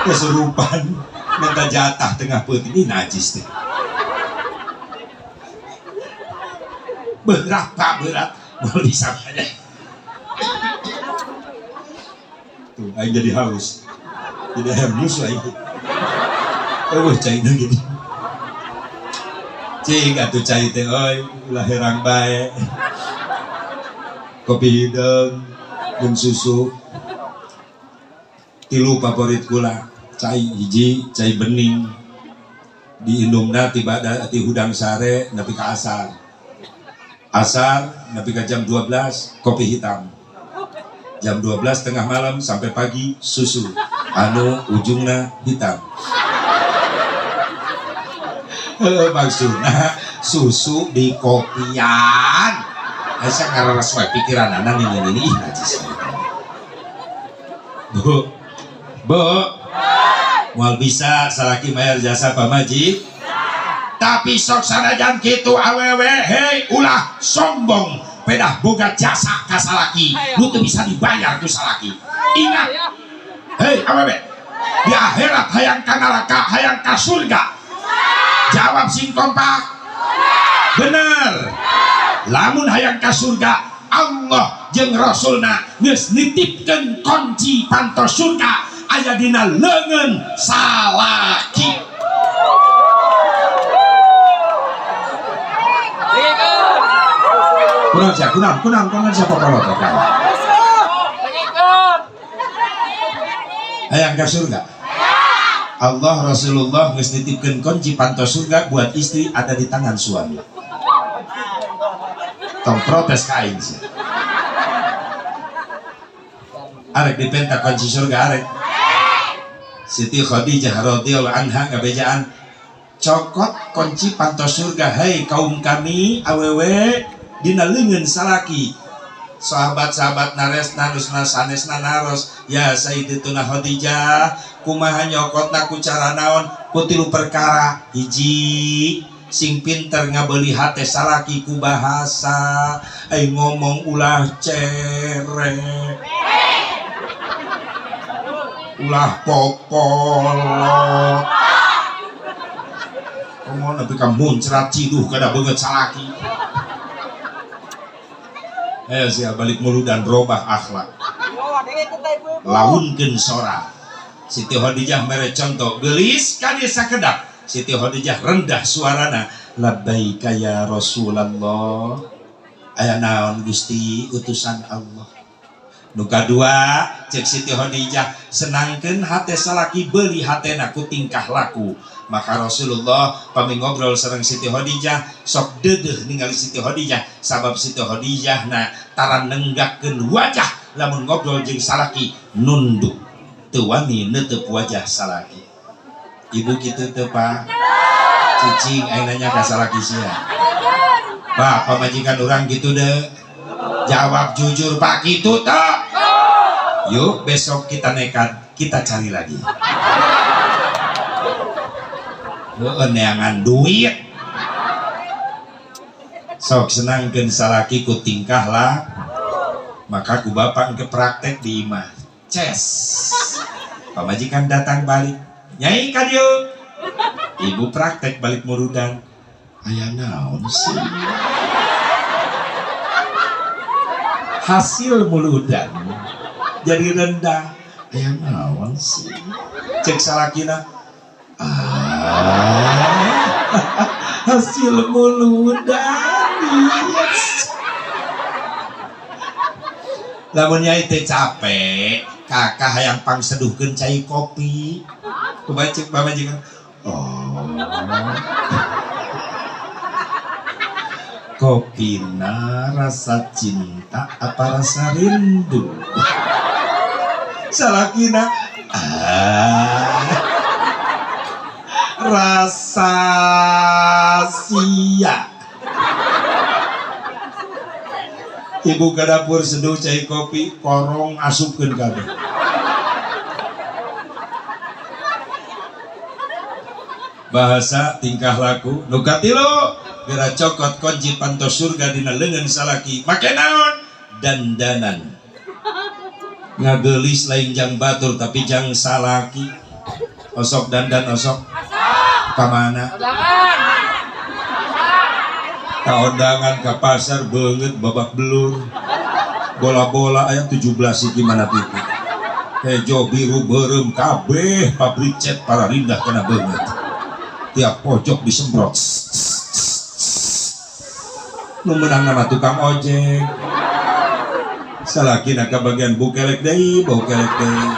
kesurupan, minta jatah tengah peuting, ini najis teh. Berat Pak, berat, mau bisa aja. Tuh, aing jadi haus, jadi ayam nyusu aing. Eueuh cai gini. Cing atuh cai teh euy, ulah herang bae. Kopi hideung jeung susu. Tilu favorit kula, cai hiji, cai bening. Diinumna tiba ti hudang sare nepi ka asar. Asar nepi ka jam 12 kopi hitam. Jam 12 tengah malam sampai pagi susu anu ujungna hitam. Maksudna susu di kopian. Asa ngareres wae pikiran anak ini, ini, ih najis. Bu, bu, moal bisa salaki bayar jasa pamaji. Tapi sok sanajan kitu awewe, hei ulah sombong, pedah boga jasa ka salaki, nu teu bisa dibayar ku salaki. Ingat, hei awewe, di akhirat hayang ka neraka, hayang ka surga. Jawab sing kompak. Bener. Lamun hayang ka surga, Allah jeung Rasulna geus nitipkeun kunci panto surga aya dina leungeun salaki. Kunaon sia? Kunaon? Kunaon? Kunaon siapa polotot kamu? Hayang ka surga. Allah Rasulullah geus nitipkeun kunci panto surga buat istri ada di tangan suami. Tong protes ka aing sia. Arek dipenta kunci surga arek. Siti Khadijah radhiyallahu anha ngabejaan, cokot kunci panto surga, hei kaum kami awewe dina leungeun salaki. Sahabat-sahabat naresna nusna sanesna naros, ya Sayyidatuna Khadijah, kumaha nyokotna ku cara naon? Ku tilu perkara. Hiji, sing pinter ngabeuli hate salaki ku bahasa, ai ngomong ulah cerek, ulah popolot. Ngomong nepi ka muncrat ciduh kada beungeut salaki. Ayo sia balik muludan robah akhlak. Launkeun sora. Siti Khadijah mere contoh geulis ka dieu sakedap. Siti Khadijah rendah suarana, labbaika ya Rasulullah. Aya naon Gusti utusan Allah. Nu kadua cek Siti Khadijah senangkeun hate salaki beuli hatena ku tingkah laku. Maka Rasulullah pami ngobrol sareng Siti Khadijah sok deudeuh ningali Siti Khadijah sabab Siti Khadijah na tara nenggakkeun wajah lamun ngobrol jeung salaki nunduk teu wani neuteub wajah salaki. Ibu kitu teu Pak? Cicing aing nanya ka salaki sia. Pak, pamajikan urang kitu deui. Jawab jujur Pak, kitu teu? Yuk besok kita nekat, kita cari lagi. Heeh, neangan duit. Sok senangkeun salaki ku tingkah lah. Maka ku bapak ke praktek di imah. Ces. Pamajikan datang balik. Nyai ka dieu. Ibu praktek balik murudan. Aya naon sih? Hasil muludan jadi rendah. Aya naon sih? Cek salakina. Hasil muludan. Yes. Lamun nyai teh capek, kakak hayang pangseduhkeun cai kopi. Kumaha cek pamajikan? Oh. Kopina rasa cinta apa rasa rindu? Salakina rasa sia. Ibu ke dapur seduh cai kopi, korong asupkeun kabeh. Bahasa tingkah laku nu katilu geura cokot kunci panto surga dina leungeun salaki make naon? Dandanan. Ngageulis lain jang batur tapi jang salaki. Osok dandan osok ka mana? Ka ondangan ka pasar beungeut babak belur. Bola-bola aya 17 siki mana pitu. Hejo biru beureum kabeh pabrik cat para rindah kana beungeut. Tiap pojok disemprot. Nu meunang nama tukang ojek. Salakina ka bagian bukelek deui, bukelek deui.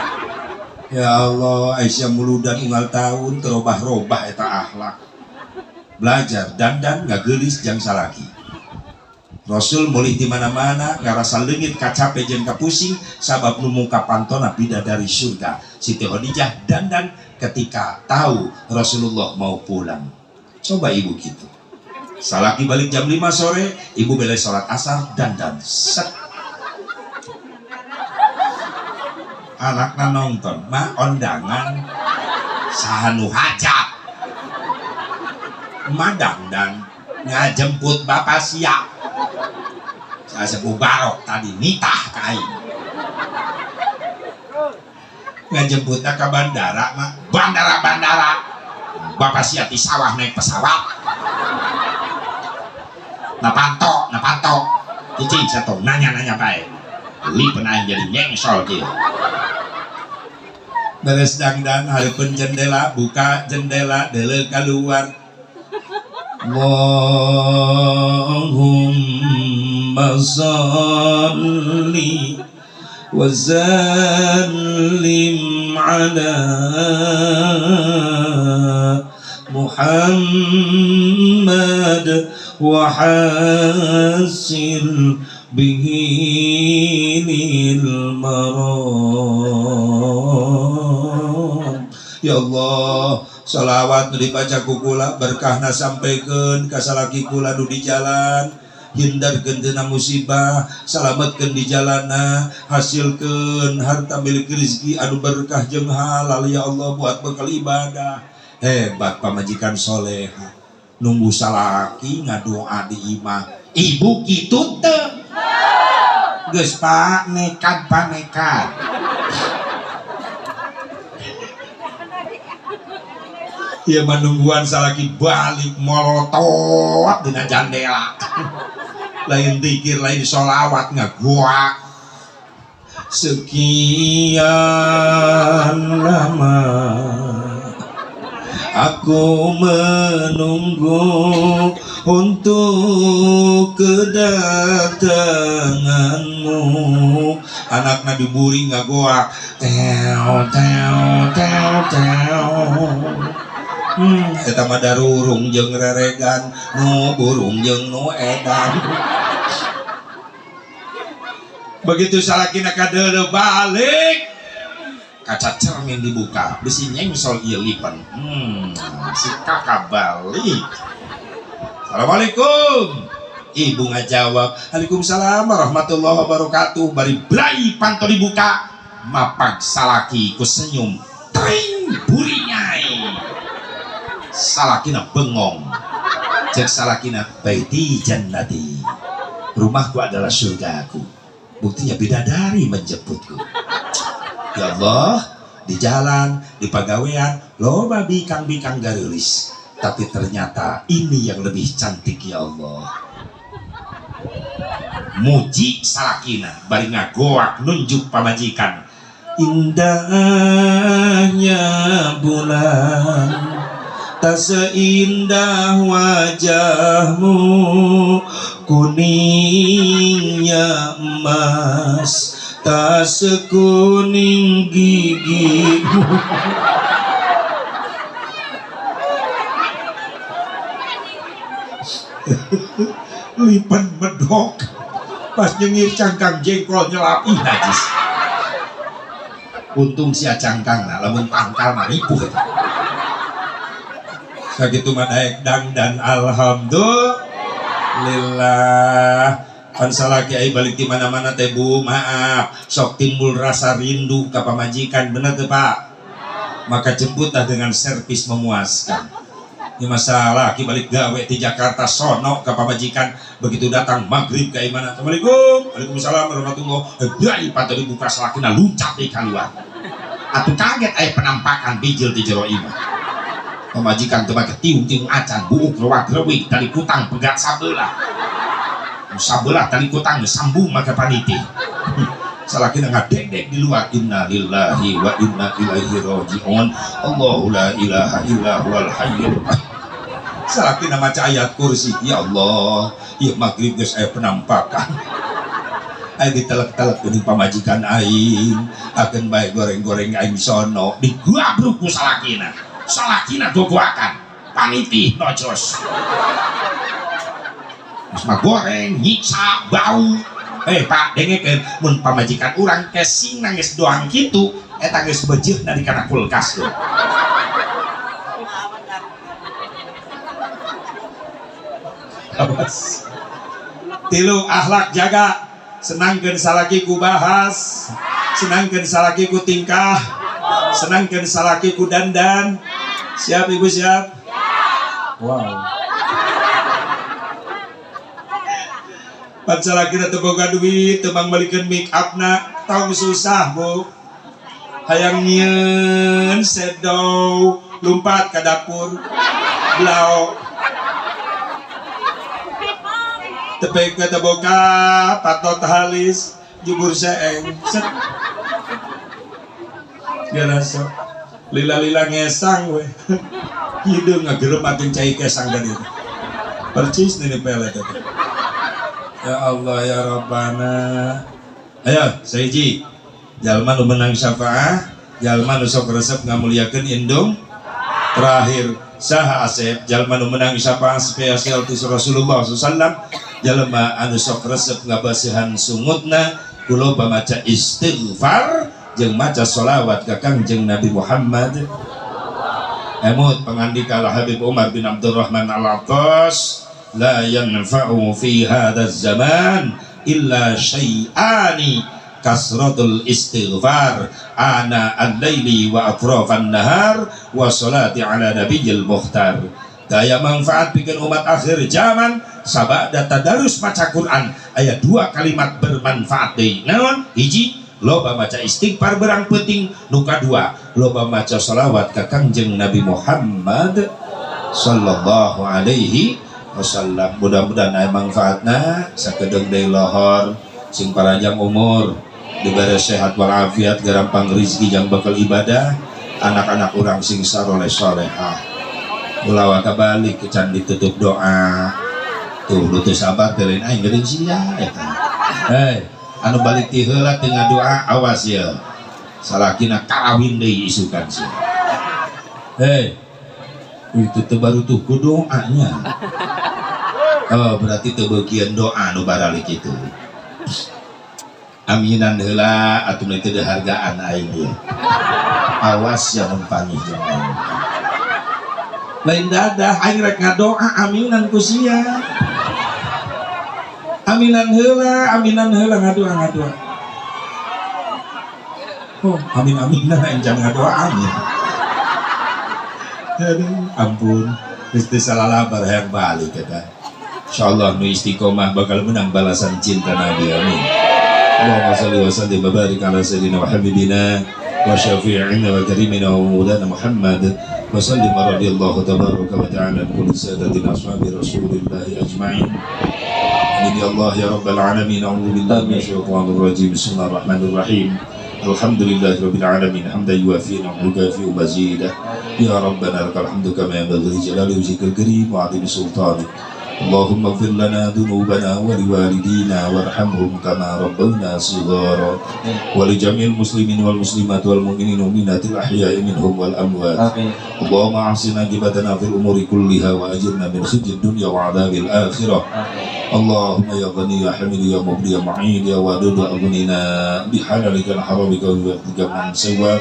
Ya Allah, Aisyah muludan unggal tahun terobah-robah eta akhlak. Belajar dandan ngageulis jang salaki. Rasul mulih di mana-mana ngarasa leungit kacape jeung kapusing sabab nu mungkap pantona bidadari surga. Siti Khadijah dandan ketika tahu Rasulullah mau pulang. Coba ibu gitu. Salaki balik jam 5 sore, ibu belai sholat asar dandan. Set. Anakna nonton, ma ondangan saha nu hajat. Ma dandan ngajemput bapak siap. Saya sepuh barok tadi nitah ka aing. Ngajemputna ka bandara mah, bandara-bandara. Bapak siap di sawah naik pesawat. Na panto, na panto. Cicing satu nanya-nanya bae. Lipen aing jadi nyengsol kieu. Beres dangdan hareupeun jendela, buka jendela deuleu keluar. Allahumma shalli wa sallim ala Muhammad wa hasil bihi lil maram. Ya Allah, salawat nu dibaca ku kula berkahna sampaikan ka salaki kula nu di jalan, Hindarkeun tina musibah, salametkeun di jalana, hasilkeun harta milik rezeki anu berkah jeung halal ya Allah buat bekal ibadah. Hebat pamajikan soleha, nunggu salaki ngadoa di imah. Ibu kitu teu? Geus Pak, nekat Pak, nekat. Ieu mah nungguan salaki balik, molotot dina jandela. Lain dikir, lain sholawat, ngagoak. Sekian lama aku menunggu untuk kedatanganmu. Anakna diburi ngagoak. Teo teo teo teo. Eta mah darurung jeung reregan, nu burung jeung nu edan. Begitu salakina kadeuleu balik, kaca cermin dibuka, bisi nyengsol ieu lipen. Si kakak balik. Assalamualaikum. Ibu ngajawab, waalaikumsalam warahmatullahi wabarakatuh. Bari brai panto dibuka, mapag salaki ku senyum, tring burinyai. Salakina bengong. Cek salakina, baiti jannati, rumahku adalah surgaku. Buktinya bidadari menjemputku. Ya Allah, di jalan, di pagawean, loba bikang-bikang gareulis. Tapi ternyata ini yang lebih cantik ya Allah. Muji salakina, bari ngagoak nunjuk pamajikan. Indahnya bulan, tak seindah wajahmu, kuningnya emas, tak sekuning gigimu. Lipen medok, pas nyengir cangkang jengkol nyelap, ih najis. Untung sia cangkang, nah, lamun tangkal mah ripuh eta. Sakitu mah daek dang dan alhamdulillah. Pan salaki ai balik di mana-mana teh Bu, maaf, sok timbul rasa rindu ka pamajikan, bener teu Pak? Maka jemputlah dengan servis memuaskan. Ini masalah ki balik gawe di Jakarta sono ka pamajikan, begitu datang maghrib ka imana, assalamualaikum, waalaikumsalam warahmatullahi wabarakatuh. Panto dibuka salakina luncat di keluar. Atuh kaget aya penampakan bijil di jero imah. Pamajikan teu make tiung-tiung acan, buuk rewak-rewik, tali kutang pegat sabelah. Sabelah tali kutang sambung make paniti. Salakina ngadegdeg di luar, inna lillahi wa inna ilaihi rajiun. Allahu la ilaha illa huwal hayyul qayyum. Salakina maca ayat kursi, ya Allah, ieu maghrib geus aya penampakan. Aing ditelek-telek kuning pamajikan aing, akeun bae goreng-goreng aing sono, diguabruk ku salakina. Salakina gogoakan, paniti nojos. Geus mah goreng, nyiksa, bau. Pak, dengekeun mun pamajikan urang kesing nangis doang kitu, eta geus beujeuna di kana kulkas tuh. Awas. Tilu akhlak jaga, senangkeun salaki ku bahas, senangkeun salaki ku tingkah, senangkeun salaki ku dandan. Siap Ibu, siap? Wow. Pan salakina teu boga duit, teu mangmelikeun make up-na, tong susah, Bu. Hayang nyieun shadow, lumpat ka dapur. Blau. Tepek ka teu boga, patot halis, jubur seeng. Set. Garasa. Lila-lila ngesang we. Hideung ngagerem atuh cai kesang ka dieu. Percis nini pelet eta. Ya Allah ya Rabbana. Ayo sahiji. Jalma nu menang syafaah, jalma nu sok resep ngamuliakeun indung. Terakhir saha Asep, jalma nu menang syafaah spesial ti Rasulullah sallallahu alaihi wasallam, jalma anu sok resep ngabasihan sungutna ku loba maca istighfar jeung maca sholawat ka Kangjeng Nabi Muhammad. Emut pangandika Habib Umar bin Abdurrahman Al-Attas, La yanfa'u fi hadzal zaman illa syai'ani kasratul istighfar ana al-laili wa atrafan nahar wa salati ala nabiyil mukhtar. Daya manfaat bikin umat akhir zaman sabada tadarus maca Quran aya dua kalimat bermanfaat deui. Naon? Hiji, loba maca istighfar berang peuting, nu kadua loba maca salawat ka Kangjeng Nabi Muhammad sallallahu alaihi wasallam. Mudah-mudahan aya manfaatna sakedeung deui lohor sing paranjang umur, dibere sehat walafiat, garampang rezeki jang bakal ibadah, anak-anak urang sing saroleh solehah. Ulah waka balik ke can ditutup doa. Tuh lu teu sabar teh lain aing geuning sia eta. Hei, anu balik ti heula teu ngadoa awas ye. Salakina karawin deui isukan sia. Hei, itu teu baru tuh ku doanya. Oh, berarti teu bagian doa nu baralik itu. Aminan heula atuh teu dihargaan aing ieu. Awas ya mun pangih jeung aing. Lain dadah aing rek ngadoa aminan ku sia. Aminan heula ngadoa ngadoa. Oh, amin aminan aing jangan ngadoa amin. Aduh, ampun. Geus teu salalabar hayang balik eta. Insyaallah nu istiqomah bakal menang balasan cinta Nabi, amin. Allahumma shalli wa sallim wa barik ala sayyidina wa habibina wa syafi'ina wa karimina wa maulana Muhammad wa sallim radhiyallahu tabaraka wa ta'ala an kulli sadatina ashabi rasulillahi ajma'in. Amin ya Allah ya rabbal alamin. A'udzu billahi minasyaitonir rajim. Bismillahirrahmanirrahim. Alhamdulillahirabbil alamin hamdan yuwafi ni'amahu wa mazidah. Ya rabbana lakal hamdu kama yanbaghi li jalali wajhikal karim wa 'azimi sultanik. Allahumma ighfir lana dhunubana wa liwalidina warhamhum kama rabbawna shighara wa li jami'il muslimin wal muslimat wal mu'minin wal mu'minatil ahya'i minhum wal amwat. Allahumma ahsin aqibatana fil umuri kulliha wa ajirna min khizyid dunya wa 'adzabil akhirah. Allahumma ya ghani ya hamid ya mubdi ya mu'id ya wadud aghnina bihalalika haramika wa bi'tika man siwak.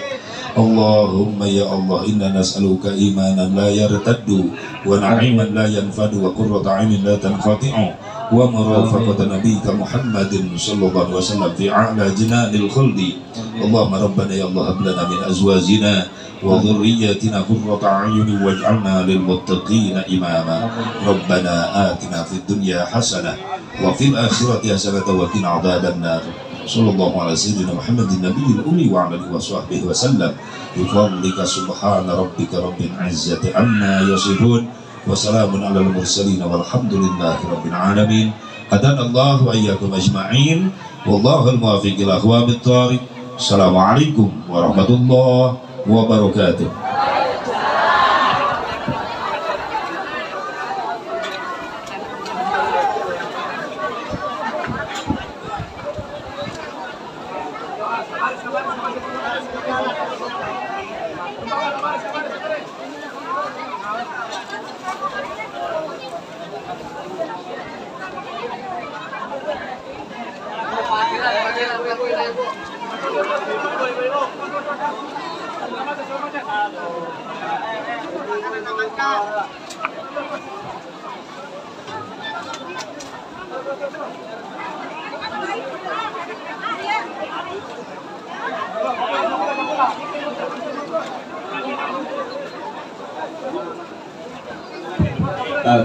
Allahumma ya Allah inna nas'aluka imanan la yartaddu wa na'iman la yanfadu wa qurrata 'ainin la tanqati'u wa murafaqata nabiyyika Muhammadin sallallahu alaihi wasallam fi a'la jinanil khuldi. Allahumma rabbana ya Allah hab lana min azwajina wa dhurriyyatina qurrata a'yunin waj'alna lil muttaqina imama. Rabbana atina fid dunya hasanah wa fil akhirati hasanah wa qina adzaban nar. Sallallahu ala sayyidina Muhammadin nabiyil ummi wa ala alihi wa sahbihi wa sallam. Bi fadlika subhana rabbika rabbil izzati amma yasifun wa salamun alal mursalin walhamdulillahi rabbil alamin. Hadana Allah wa iyyakum ajma'in wallahu al-muwaffiq ila aqwamit thariq. Assalamualaikum warahmatullahi wabarakatuh.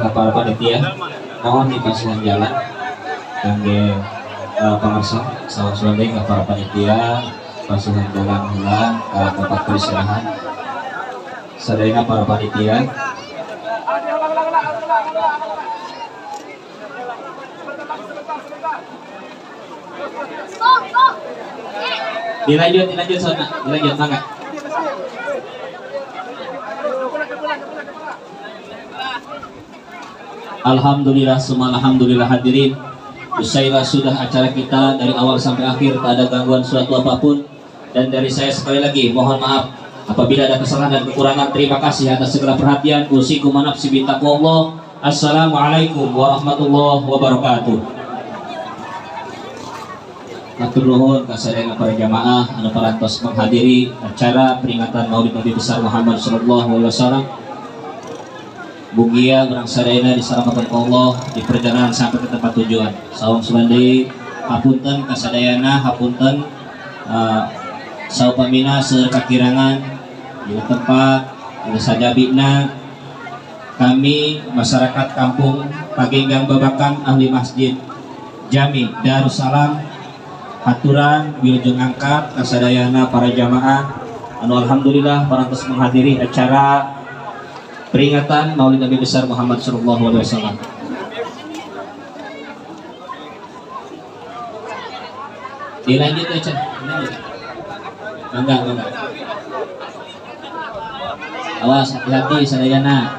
Para panitia mohon dipasihan jalan kangge pangarsa salam deui ka para panitia pasihan jalan heula ka tempat peristirahatan sadayana para panitia. Dilanjut sana, dilanjut mangga. Alhamdulillah, semua alhamdulillah hadirin. Usailah sudah acara kita dari awal sampai akhir, tak ada gangguan suatu apapun. Dan dari saya sekali lagi mohon maaf apabila ada kesalahan dan kekurangan. Terima kasih atas segala perhatian. Usikum wa nafsi bitaqwallah. Assalamualaikum warahmatullahi wabarakatuh. Matur nuhun ka sadaya para jamaah anu parantos menghadiri acara peringatan Maulid Nabi besar Muhammad sallallahu alaihi wasallam. Mugia urang sadayana disalamatkan ku Allah di perjalanan sampai ke tempat tujuan. Saung deui hapunten kasadayana, hapunten saupamina seueur kakirangan di tempat di sajabina. Kami masyarakat kampung Pagenggang Babakan ahli Masjid Jami Darussalam haturan wilujeng angkat kasadayana para jamaah anu alhamdulillah parantos menghadiri acara peringatan Maulid Nabi besar Muhammad sallallahu alaihi wasallam. Dilanjut aja. Mangga, mangga. Awas, hati-hati sadayana.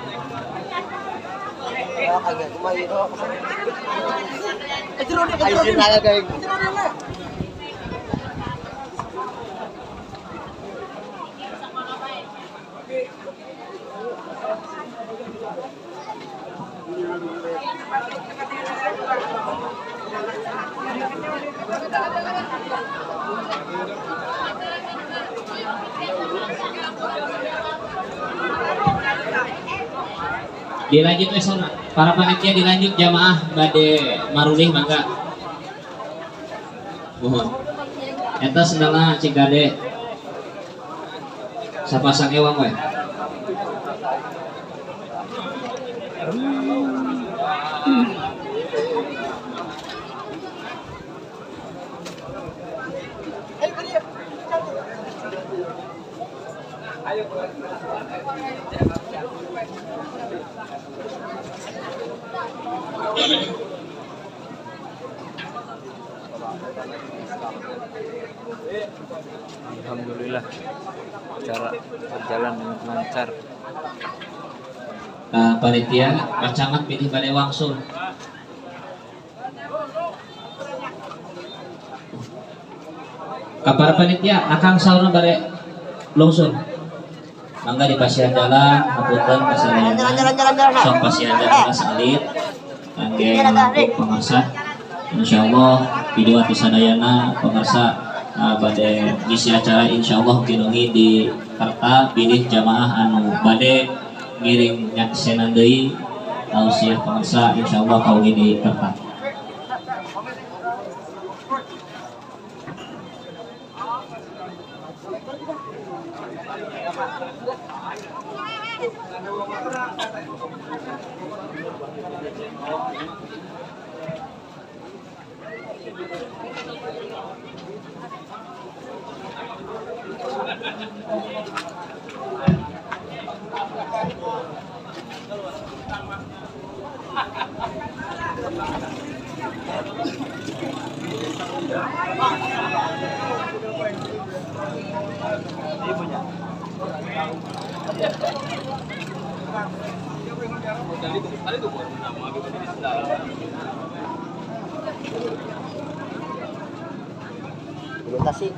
Dilanjut we sana. Para panitia dilanjut jamaah bade marulih mangga. Mohon. Eta sendalna cik gade. Sapasang ewang we. Alhamdulillah acara berjalan dengan lancar. Panitia pacangan pilih bade wangsul. Kapar panitia akang saurna bade lungsur. Mangga di pasian jalan, hapunten kasadayana. Sok pasian jalan salit kangge nangkuk pangarsa. Insyaallah video sadayana pangarsa bade ngisi acara insyaallah kinungi di Kerta pilih jamaah anu bade ngiring nyaksenan deui tausiah pangarsa insyaallah kaungi di Kerta. Kasih.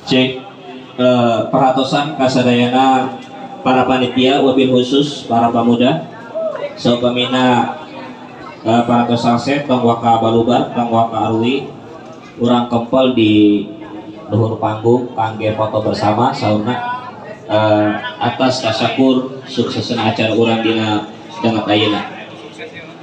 Cek perhatosan kasadayana para panitia wabil khusus para pemuda saupamina para salse tong waka balubar tong waka arwi urang kempel di luhur panggung kangge foto bersama saurna atas tasyakur suksesna acara urang dina danget ayeuna.